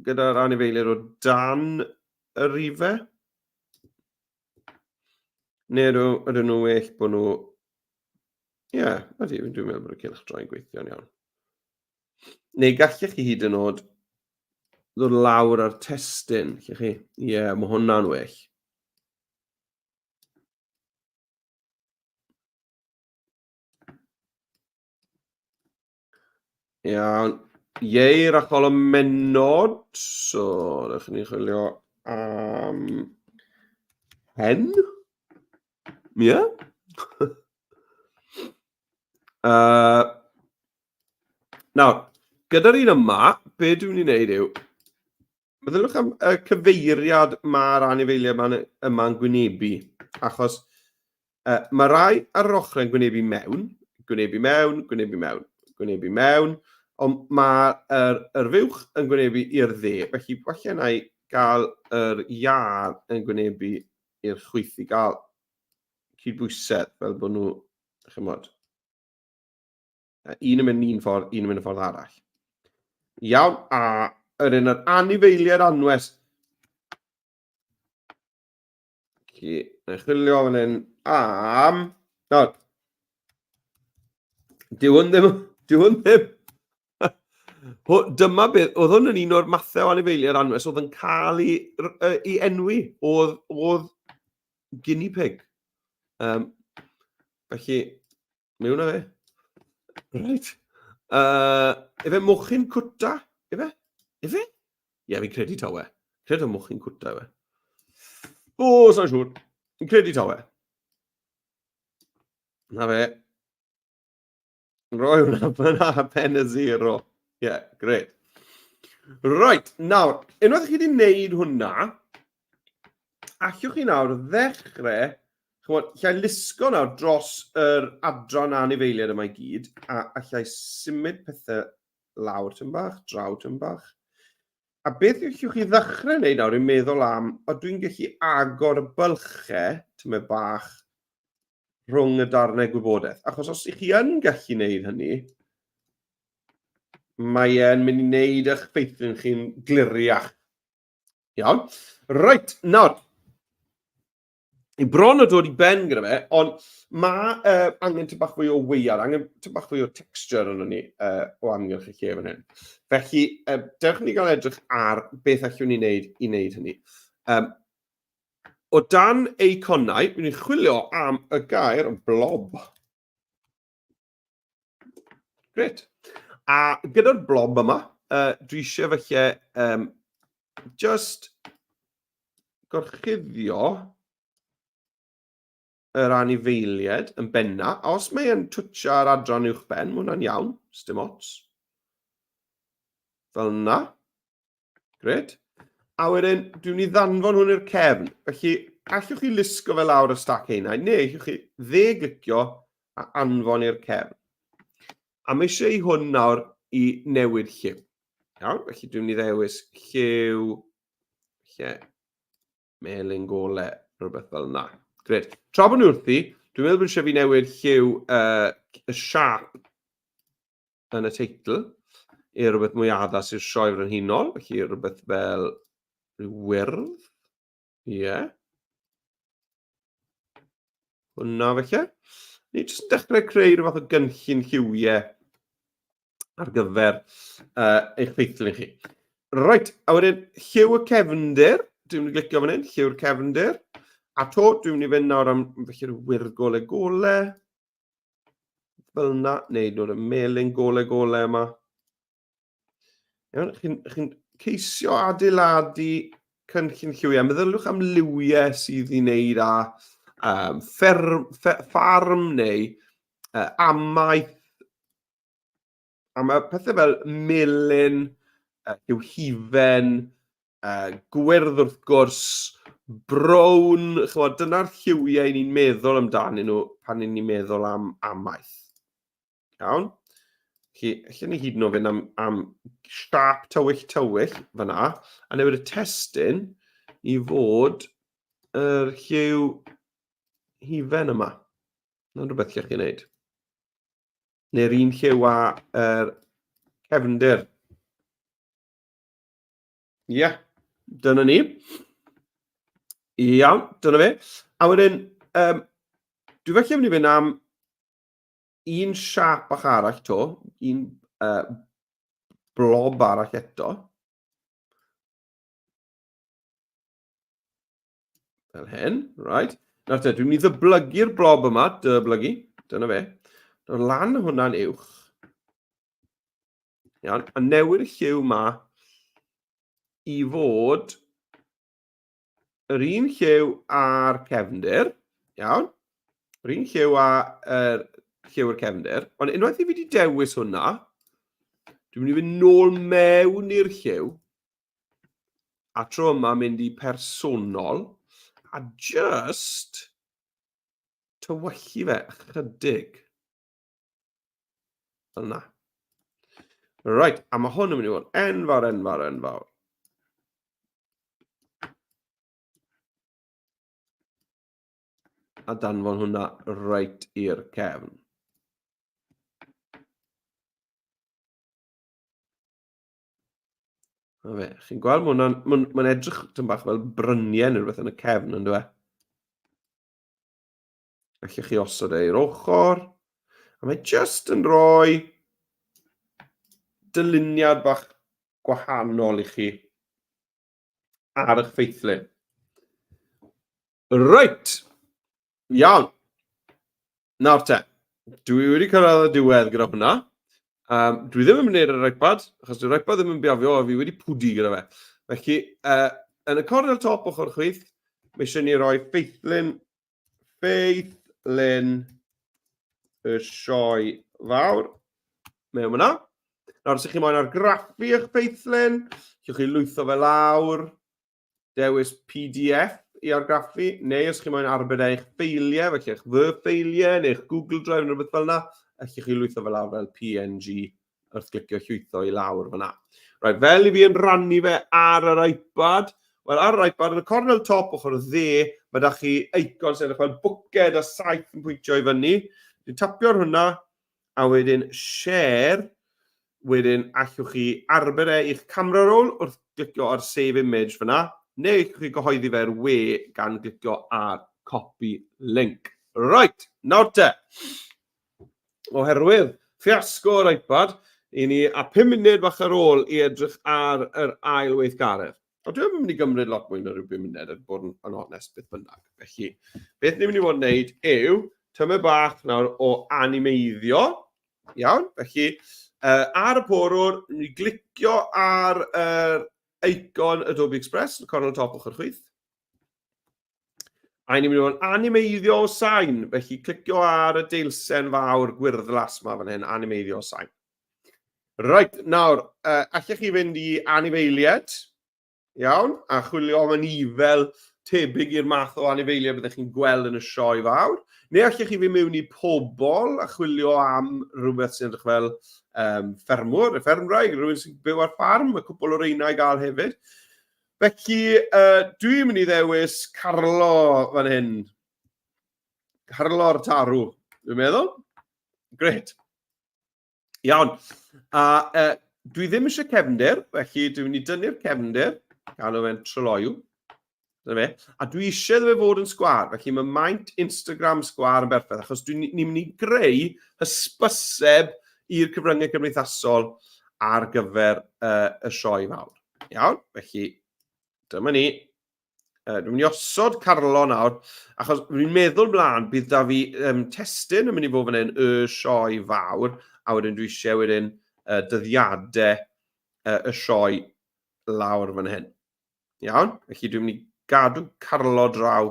gyda'r anifeiliaid o dan y rifau? Neu ydyn nhw, ydyn nhw well bod nhw... Ie, yeah, ydy, dwi'n meddwl bod y cylch droi'n gweithio'n iawn. Neu gallech chi hyd yn oed ddod lawr ar testun, lle chi? Ie, yeah, mae hwnna'n well. Iawn. Ieir a cholomennod. So, ddech ni'n chwilio am hen. Ie. Yeah. nawr, gyda'r un yma, be dwi'n mynd i wneud yw, Meddyliwch am y cyfeiriad mae'r anifeiliaid yma'n yma gwynebu, achos uh, mae rai ar yr ochr yn gwynebu mewn, gwynebu mewn, gwynebu mewn, gwynebu mewn, ond mae'r yr, yr fuwch yn gwynebu i'r dde, felly falle na i gael yr iar yn gwynebu i'r chwith i gael cydbwysedd, fel bod nhw, chymod, Un yn mynd un ffordd, un yn mynd y ffordd arall. Iawn, a yr un yr anifeiliaid anwes. Felly, na i chwilio fan hyn am... Nawr, dyw hwn ddim... Dyw hwn ddim... Dyma beth, oedd hwn yn un o'r mathau o anifeiliaid anwes oedd yn cael ei, ei enwi. Oedd, oedd guinea pig. Um, felly, Mewn â fe. Reit. Uh, efe mochyn cwta? Efe? Efe? Ie, yeah, fi'n credu tawe. Credu mochyn cwta efe. O, sa'n siŵr. Fi'n credu tawe. Na fe. Roi hwnna fyna pen y zero. Ie, yeah, gret. Right, nawr, unwaith chi wedi gwneud hwnna, allwch chi nawr ddechrau, chymod, allai lusgo nawr dros yr adran anifeiliaid yma i gyd, a allai symud pethau lawr tyn bach, draw tyn bach. A beth allwch chi ddechrau wneud nawr yw meddwl am, o dwi'n gallu agor y bylchau tymed bach rhwng y darnau gwybodaeth. Achos os ych chi yn gallu wneud hynny, mae e'n mynd i wneud eich ffeithlun chi'n gliriach. Iawn. Reit, nawr, i bron o dod i ben gyda fe, ond mae angen tipyn bach fwy o weiar, angen tipyn bach fwy o texture arno ni o amgylch y lle fan hyn. Felly, dewch ni gael edrych ar beth allwn ni wneud i wneud hynny. O dan eiconau, ni'n chwilio am y gair blob. Gret. A gyda'r blob yma, dwi eisiau felly just gorchuddio yr anifeiliaid yn benna. A os mae e'n twtio ar adran uwch ben, mae hwnna'n iawn, dim ots. Fel yna. Gret. A wedyn, dwi'n mynd i ddanfon hwn i'r cefn. Felly, allwch chi lusgo fe lawr y stac einau, neu allwch chi dde-glicio a anfon i'r cefn. A mae eisiau i hwn nawr i newid lliw. Iawn, felly dwi'n mynd i ddewis lliw, lle, melyn gole, rhywbeth fel yna. Gret. Tra bod nhw wrthi, dwi'n meddwl bod eisiau fi newid lliw y siap yn y teitl i rhywbeth mwy addas i'r sioe frenhinol, felly rhywbeth fel rhyw wyrdd. Ie. Yeah. Hwna felly. Ni jyst yn dechrau creu rhyw fath o gynllun lliwiau ar gyfer eich ffeithlun chi. Reit, a wedyn lliw y cefndir, dwi'n mynd i glicio fan hyn, lliw'r cefndir. A to, dwi'n mynd i fynd nawr am felly'r wyrdd gole gole. Fel yna, neu nod y melyn gole gole yma. Iawn, chi'n chi ceisio adeiladu cynllun lliwiau. Meddyliwch am liwiau sydd i wneud â ffer, ffarm neu amaeth. A mae pethau fel melyn, lliw hufen, gwyrdd wrth gwrs, brown, chymod, dyna'r lliwiau ni'n meddwl amdanyn nhw pan ni'n meddwl am amaeth. Iawn? Felly, allan ni hyd yn oed fynd am siap tywyll tywyll fyna, a newid y testun i fod yr lliw hufen yma. Na'n rhywbeth lle chi'n neud. Neu'r un lliw â yr cefndir. Ie, yeah, dyna ni. Iawn, dyna fe. A wedyn, dwi felly mynd i fynd am un siap bach arall to, un blob arall eto. Fel hyn, right. Nawr te, dwi'n mynd i ddyblygu'r blob yma, dyblygu, dyna fe. Nawr lan hwnna'n uwch. Iawn, a newid y lliw yma i fod yr un lliw a'r cefndir, iawn, yr un lliw a'r lliw yr cefndir, ond unwaith i fi wedi dewis hwnna, dwi'n mynd i fynd nôl mewn i'r lliw, a tro yma mynd i personol, a just tywyllu fe ychydig. Fel yna. Right, a mae hwn yn mynd i fod enfawr, enfawr, enfawr. A danfon hwnna reit i'r cefn. Na fe, chi'n gweld, mae hwnna'n ma ma edrych tyn bach fel bryniau neu rhywbeth yn y cefn, yn dweud. Allwch chi osod e i'r ochr. A mae just yn rhoi dyluniad bach gwahanol i chi ar eich ffeithlun. Reit, iawn. Nawr te, dwi wedi cyrraedd y diwedd gyda hwnna. Dwi ddim yn mynd i'r iPad, achos dyw'r iPad ddim yn biafio a fi wedi pwdu gyda fe. Felly, yn y cornel top ochr chwith, mae eisiau ni roi ffeithlun, ffeithlun y sioe fawr mewn yna. Nawr, os ydych chi moyn argraffu eich ffeithlun, allwch chi lwytho fe lawr, dewis PDF i argraffu, neu os chi moyn arbed eich ffeiliau, felly eich Word ffeiliau, neu eich Google Drive neu rhywbeth fel yna, allwch chi lwytho fe lawr fel PNG wrth glicio llwytho i lawr fyna. Right, fel i fi yn rannu fe ar yr iPad, wel ar yr iPad yn y cornel top ochr y dde, mae da chi eicon sy'n edrych fel bwced a saeth yn pwyntio i fyny. Dwi'n tapio ar hwnna, a wedyn share, wedyn allwch chi arbed e i'ch camera roll wrth glicio ar save image fyna, neu allwch chi gyhoeddi fe i'r we gan glicio ar copy link. Right, nawr te. Oherwydd ffiasco yr iPad, i ni a 5 munud bach ar ôl i edrych ar yr ail weithgaredd. Ond dwi'n mynd i gymryd lot mwy na rhyw 5 munud, er bod yn, yn onest beth bynnag. Felly, beth ni'n mynd i fod yn neud yw tymed bach nawr o animeiddio. Iawn, felly, ar y porwr, ni'n mynd i glicio ar yr icon Adobe Express, y cornel top ochr chwith. A ni'n mynd i fod yn animeiddio o sain, felly clicio ar y deilsen fawr gwyrddlas ma fan hyn, animeiddio o sain. Reit, nawr, allech chi fynd i anifeiliaid, iawn, a chwilio am anifel tebyg i'r math o anifeiliaid byddech chi'n gweld yn y sioe fawr. Neu allech chi fynd mewn i pobl a chwilio am rhywbeth sy'n edrych fel ffermwr, neu ffermwraig, rhywun sy'n byw ar ffarm, mae cwpl o reina i gael hefyd. Felly, dwi'n mynd i ddewis Carlo fan hyn. Carlo'r tarw, dwi'n meddwl. Gret. Iawn. A dwi ddim eisiau cefndir, felly dwi'n mynd i dynnu'r cefndir, galw fe'n tryloyw. Dyna fe. A dwi eisiau iddo fe fod yn sgwâr, felly mae maint Instagram sgwâr yn berffaith, achos ni'n mynd i greu hysbyseb i'r cyfryngau cymdeithasol ar gyfer y sioe fawr. Iawn, felly dyma ni. Dwi'n mynd i osod Carlo nawr, achos fi'n meddwl mlaen bydd da fi testun yn mynd i fod fan hyn y sioe fawr, a wedyn dwi eisiau wedyn dyddiadau y sioe lawr fan hyn. Iawn, felly dwi'n mynd i gadw Carlo draw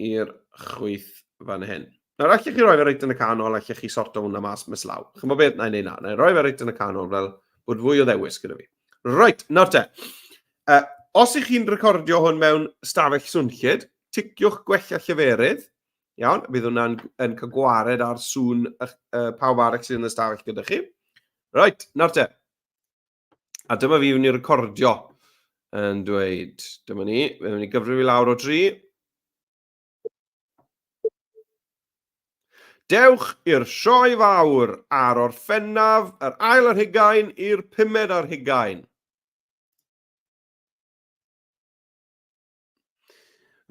i'r chwith fan hyn. Nawr, allech chi roi fe reit yn y canol, allech chi sorto hwnna mas mas law. Chymod beth, na i wneud na. Na i roi fe reit yn y canol fel bod fwy o ddewis gyda fi. Reit, nawr te. Os ych chi'n recordio hwn mewn stafell swnllyd, ticiwch gwella lleferydd. Iawn, bydd hwnna'n yn cael gwared ar sŵn pawb arall sydd yn y stafell gyda chi. Reit, nawr te. A dyma fi fynd i recordio yn dweud, dyma ni, fe mynd i gyfrif i lawr o dri. Dewch i'r sioe fawr ar Orffennaf yr ail ar hugain i'r pumed ar hugain.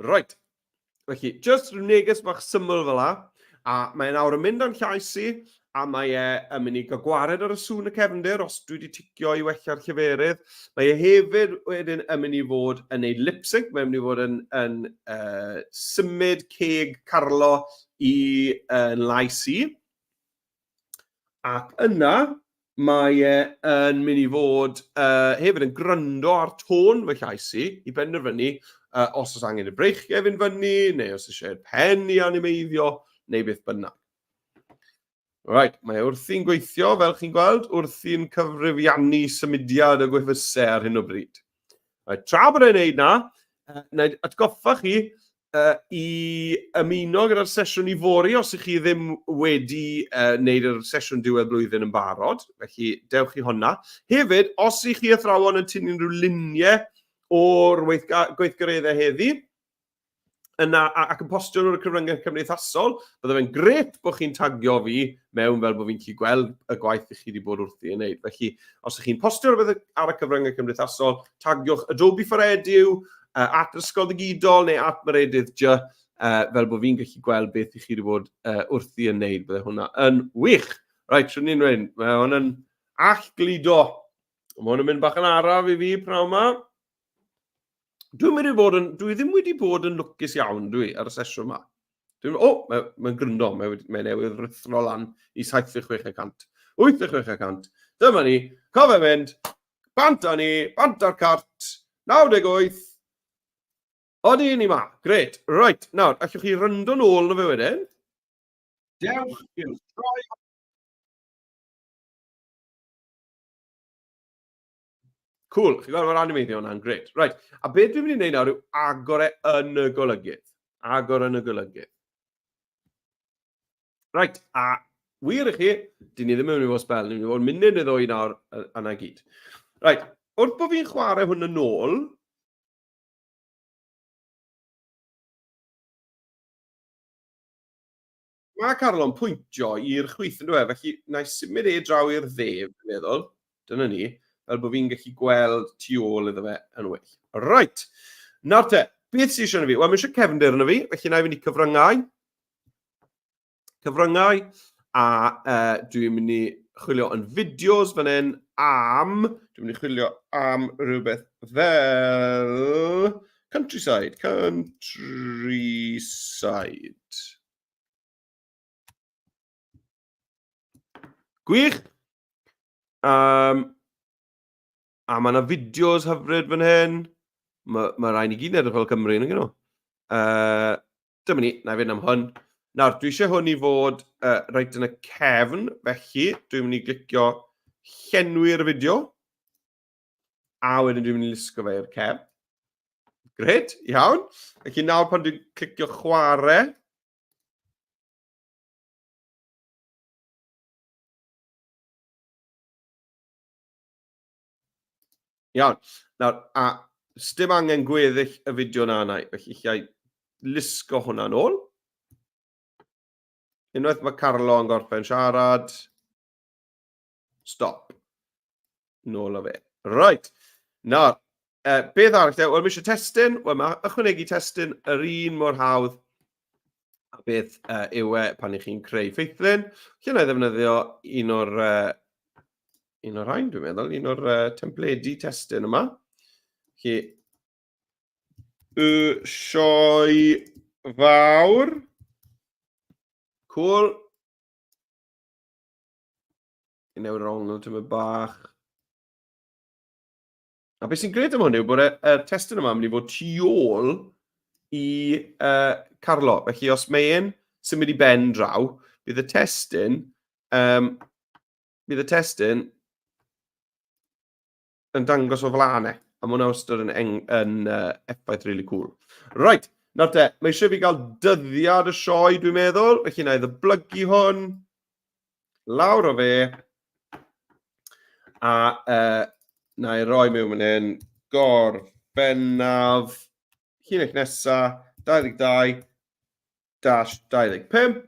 Right. Felly, just rhyw neges bach syml fel la, a mae nawr yn mynd â'n llais i, a mae e yn mynd i gael gwared ar y sŵn y cefndir os dwi wedi ticio i wella'r lleferydd. Mae e hefyd wedyn yn mynd i fod yn neud lip sync, mae'n mynd i fod yn, yn symud ceg Carlo i yn lais i. Ac yna, mae e yn mynd i fod hefyd yn gwrando ar tôn fy llais i, i benderfynu os oes angen y breichiau fynd fyny, neu os eisiau'r pen i animeiddio, neu beth bynnag. Right, mae e wrthi'n gweithio, fel chi'n gweld, wrthi'n cyfrifiannu symudiad y gwefusau ar hyn o bryd. Right, tra bod e'n neud na, na i atgoffa chi i ymuno gyda'r sesiwn ifori os ych chi ddim wedi wneud yr sesiwn diwedd blwyddyn yn barod, felly dewch i honna. Hefyd, os ych chi athrawon yn tynnu unrhyw luniau o'r gweithgareddau heddi, yna ac yn postio nhw ar y cyfryngau cymdeithasol, bydde fe'n grêt bod chi'n tagio fi mewn fel bod fi'n gallu gweld y gwaith i chi wedi bod wrthi yn wneud. Felly, os ych chi'n postio rhywbeth ar y cyfryngau cymdeithasol, tagiwch Adobe for Edu, at Ysgol Ddigidol neu at Meredydd J, fel bod fi'n gallu gweld beth i chi wedi bod wrthi yn wneud. Bydde hwnna yn wych. Reit, swn i'n dweud, mae hwn yn allgludo. Mae hwn yn mynd bach yn araf i fi pnawn yma. Dwi'n mynd i fod yn, dwi ddim wedi bod yn lwcus iawn, dwi, ar y sesiwn yma. Dwi'n, o, mae'n mae gryndo, mae, mae newydd rhuthro lan i 76%. 86%. Dyma ni, cofio mynd, bant â ni, bant â'r cart, 98. Odi, ni ma, gret. Right, nawr, allwch chi ryndo nôl na fe wedyn. Dewch i'r troi. Cool, chi'n gweld mae'r animeiddio hwnna'n gret. Right, a beth dwi'n mynd i wneud nawr yw agor e yn y golygydd. Agor yn y golygydd. Right, a Wir i chi, dyn ni ddim yn mynd i fod sbel, ni'n mynd i fod munud neu ddwy nawr a na gyd. Right, wrth bod fi'n chwarae hwn yn ôl, Mae Carlo'n pwyntio i'r chwith yn dweud, felly na i symud e draw i'r dde, fi'n meddwl. Dyna ni, fel bod fi'n gallu gweld tu ôl iddo fe yn well. Right, nawr te, beth sydd eisiau fi? Wel, mae eisiau cefndir yna fi, felly na i fynd i cyfryngau. Cyfryngau, a dwi'n mynd i chwilio yn fideos fan hyn am, dwi'n mynd i chwilio am rhywbeth fel countryside, countryside. Gwych! A mae yna fideos hyfryd fan hyn. Mae ma rhaid ni gyd yn edrych fel Cymru, nag nhw? Dyma ni, na i fynd am hwn. Nawr, dwi eisiau hwn i fod reit yn y cefn, felly dwi'n mynd i glicio llenwi'r fideo. A wedyn dwi'n mynd i lusgo fe i'r cefn. Gret, iawn. Felly nawr pan dwi'n clicio chwarae, Iawn. Nawr, a sdim angen gweddill y fideo na yna, felly allai lusgo hwnna nôl. Unwaith mae Carlo yn gorffen siarad, stop. Nôl o fe. Right. Nawr, beth arall te? Wel, mae eisiau testun. Wel, mae ychwanegu testun yr un mor hawdd a beth yw e pan ych chi'n creu ffeithlun. Lle na i ddefnyddio un o'r un o'r rhain, dwi'n meddwl, un o'r templedi testun yma. Felly, y sioe fawr. Cool. I newid yr ongl tyma bach. A beth sy'n gred am hwn yw bod y, y testun yma yn mynd i fod tu ôl i Carlo. Felly os mae e'n symud i ben draw, bydd y testun, um, bydd y testun yn dangos o flaen e. A mae hwnna wastad yn, yn, yn effaith really cool. Right, nawr te, mae eisiau fi gael dyddiad y sioe, dwi'n meddwl. Felly na i ddyblygu hwn. Lawr o fe. A na i roi mewn fan hyn, Gorffennaf, llinell nesa, 22 dash 25.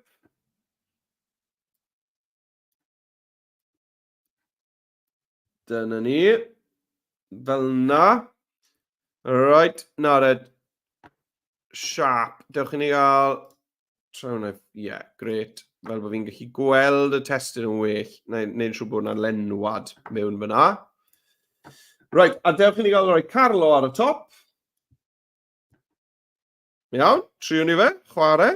Dyna ni. Fel na. Right, nawr ed. Sharp. Dewch i ni gael... Trawn ie, yeah, great. Fel bod fi'n gallu gweld y testun yn well. Na i wneud yn siŵr bod yna lenwad mewn fyna. Right, a dewch i ni gael rhoi Carlo ar y top. Iawn, triwn ni fe, chwarae.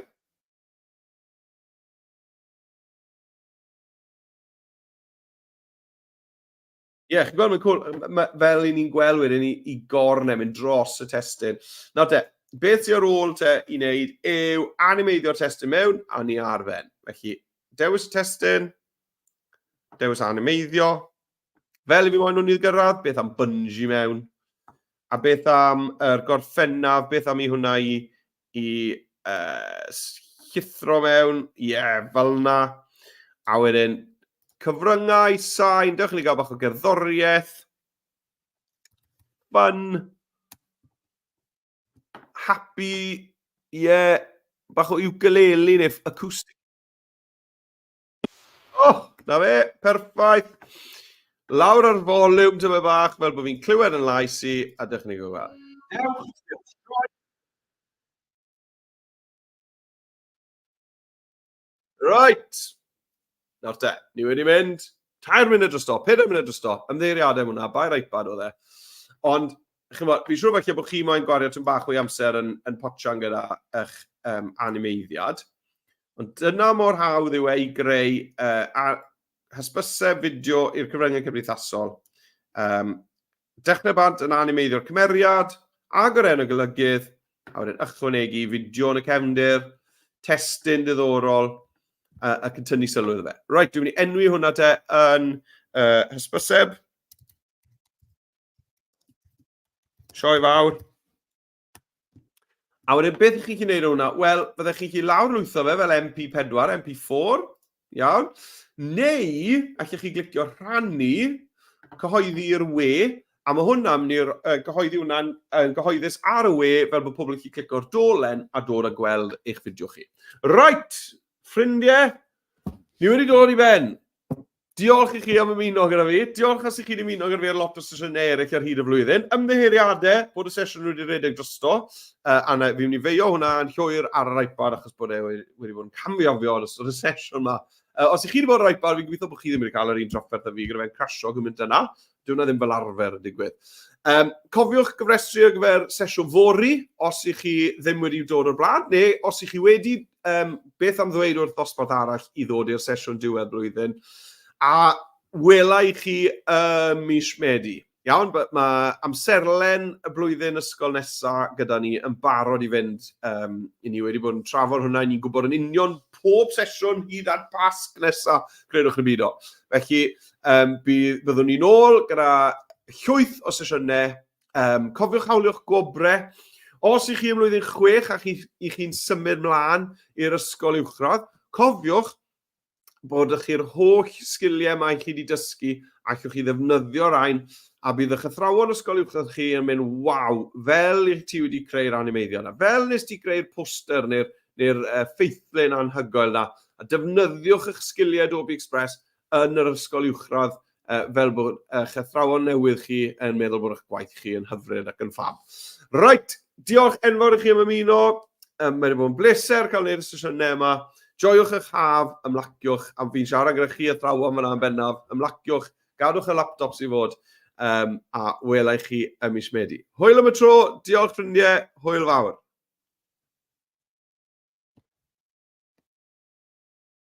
Ie, yeah, chi'n gweld, mae'n cool. Ma, fel i ni'n gweld wedyn i, i gorn e, mynd dros y testun. Nawr te, beth sy'n ar ôl te i wneud yw animeiddio'r testun mewn, a ni ar ben. Felly, dewis y testun, dewis animeiddio. Fel i fi moyn nhw'n i gyrraedd, beth am bungee mewn? A beth am yr gorffennaf, beth am i hwnna i, i llithro mewn, ie, yeah, fel yna. A wedyn, cyfryngau, sain, dewch i ni gael bach o gerddoriaeth. Fun. Happy, ie, yeah, bach o ukulele neu acoustic. Oh, na fe, perffaith. Lawr ar volume tyma bach, fel bod fi'n clywed yn lais i, a dewch ni gweld. Dewch. Right. Nawr te, ni wedi mynd 3 munud dros do, 4 munud dros do, ymddeiriadau am hwnna, bai'r iPad oedd e. Ond, chymod, fi'n siŵr falle bod chi moyn gwario tyn bach o'i amser yn, yn potsian gyda eich animeiddiad. Ond dyna mor hawdd yw e i greu a hysbyseb fideo i'r cyfryngau cymdeithasol. Dechrau bant yn animeiddio'r cymeriad, agor enw golygydd, a wedyn ychwanegu fideo yn y cefndir, testun diddorol, ac yn tynnu sylw iddo fe. Right, dwi'n mynd i enwi hwnna te yn hysbyseb. Sioe fawr. A wedyn, beth ych chi'n gwneud o hwnna? Wel, byddech chi'n gallu lawrlwytho fe fel MP4, MP4. Iawn? Neu, allech chi glicio rhannu, cyhoeddi i'r we, a mae hwnna'n mynd i'r uh, gyhoeddi hwnna'n uh, gyhoeddus ar y we fel bod pobl yn gallu clicio'r dolen a dod a gweld eich fideo chi. Right, ffrindiau, ni wedi dod i ben. Diolch i chi am ymuno gyda fi. Diolch os i chi'n ymuno gyda fi ar lot o sesiynau eraill ar hyd y flwyddyn. Ymddiheuriadau bod y sesiwn wedi rhedeg drosto. A na, fi'n mynd i feio hwnna yn llwyr ar yr iPad achos bod e wedi, wedi bod yn camio fi yn ystod y sesiwn yma. Os i chi wedi bod ar yr iPad, fi'n gobeithio bod chi ddim wedi cael yr un trafferth â fi gyda fe'n crasio gymaint yna. Dyw hwnna ddim fel arfer yn digwydd. Cofiwch gyfrestru ar gyfer sesiwn fory, os i chi ddim wedi dod o'r blaen, neu os i chi wedi, beth am ddweud wrth ddosbarth arall i ddod i'r sesiwn diwedd blwyddyn. A wela i chi ym mis Medi. Iawn, mae amserlen y blwyddyn ysgol nesaf gyda ni yn barod i fynd. I ni wedi bod yn trafod hwnna, ni'n gwybod yn union pob sesiwn hyd at Pasg nesaf, credwch neu beidio. Felly, bydd, byddwn ni'n ôl gyda llwyth o sesiynau. Cofiwch hawlio'ch gwobrau. Os i chi ym mlwyddyn 6 a chi, i chi'n symud mlaen i'r ysgol uwchradd, cofiwch bod ych chi'r holl sgiliau mae chi wedi dysgu, allwch chi ddefnyddio rhain, a bydd eich athrawon ysgol uwchradd chi yn mynd, waw, fel i ti wedi creu'r animeiddio yna, fel nes ti greu'r poster neu'r neu ffeithlun anhygoel yna, a defnyddiwch eich sgiliau Adobe Express yn yr ysgol uwchradd fel bod eich athrawon newydd chi yn meddwl bod eich gwaith chi yn hyfryd ac yn ffab. Right, diolch enfawr i chi am ymuno. Mae wedi bod yn bleser cael gwneud y sesiynau yma. Joiwch eich haf, ymlaciwch, a fi'n siarad gyda chi athrawon fyna yn bennaf, ymlaciwch, gadwch y laptops i fod, a wela i chi ym mis Medi. Hwyl am y tro, diolch ffrindiau, hwyl fawr.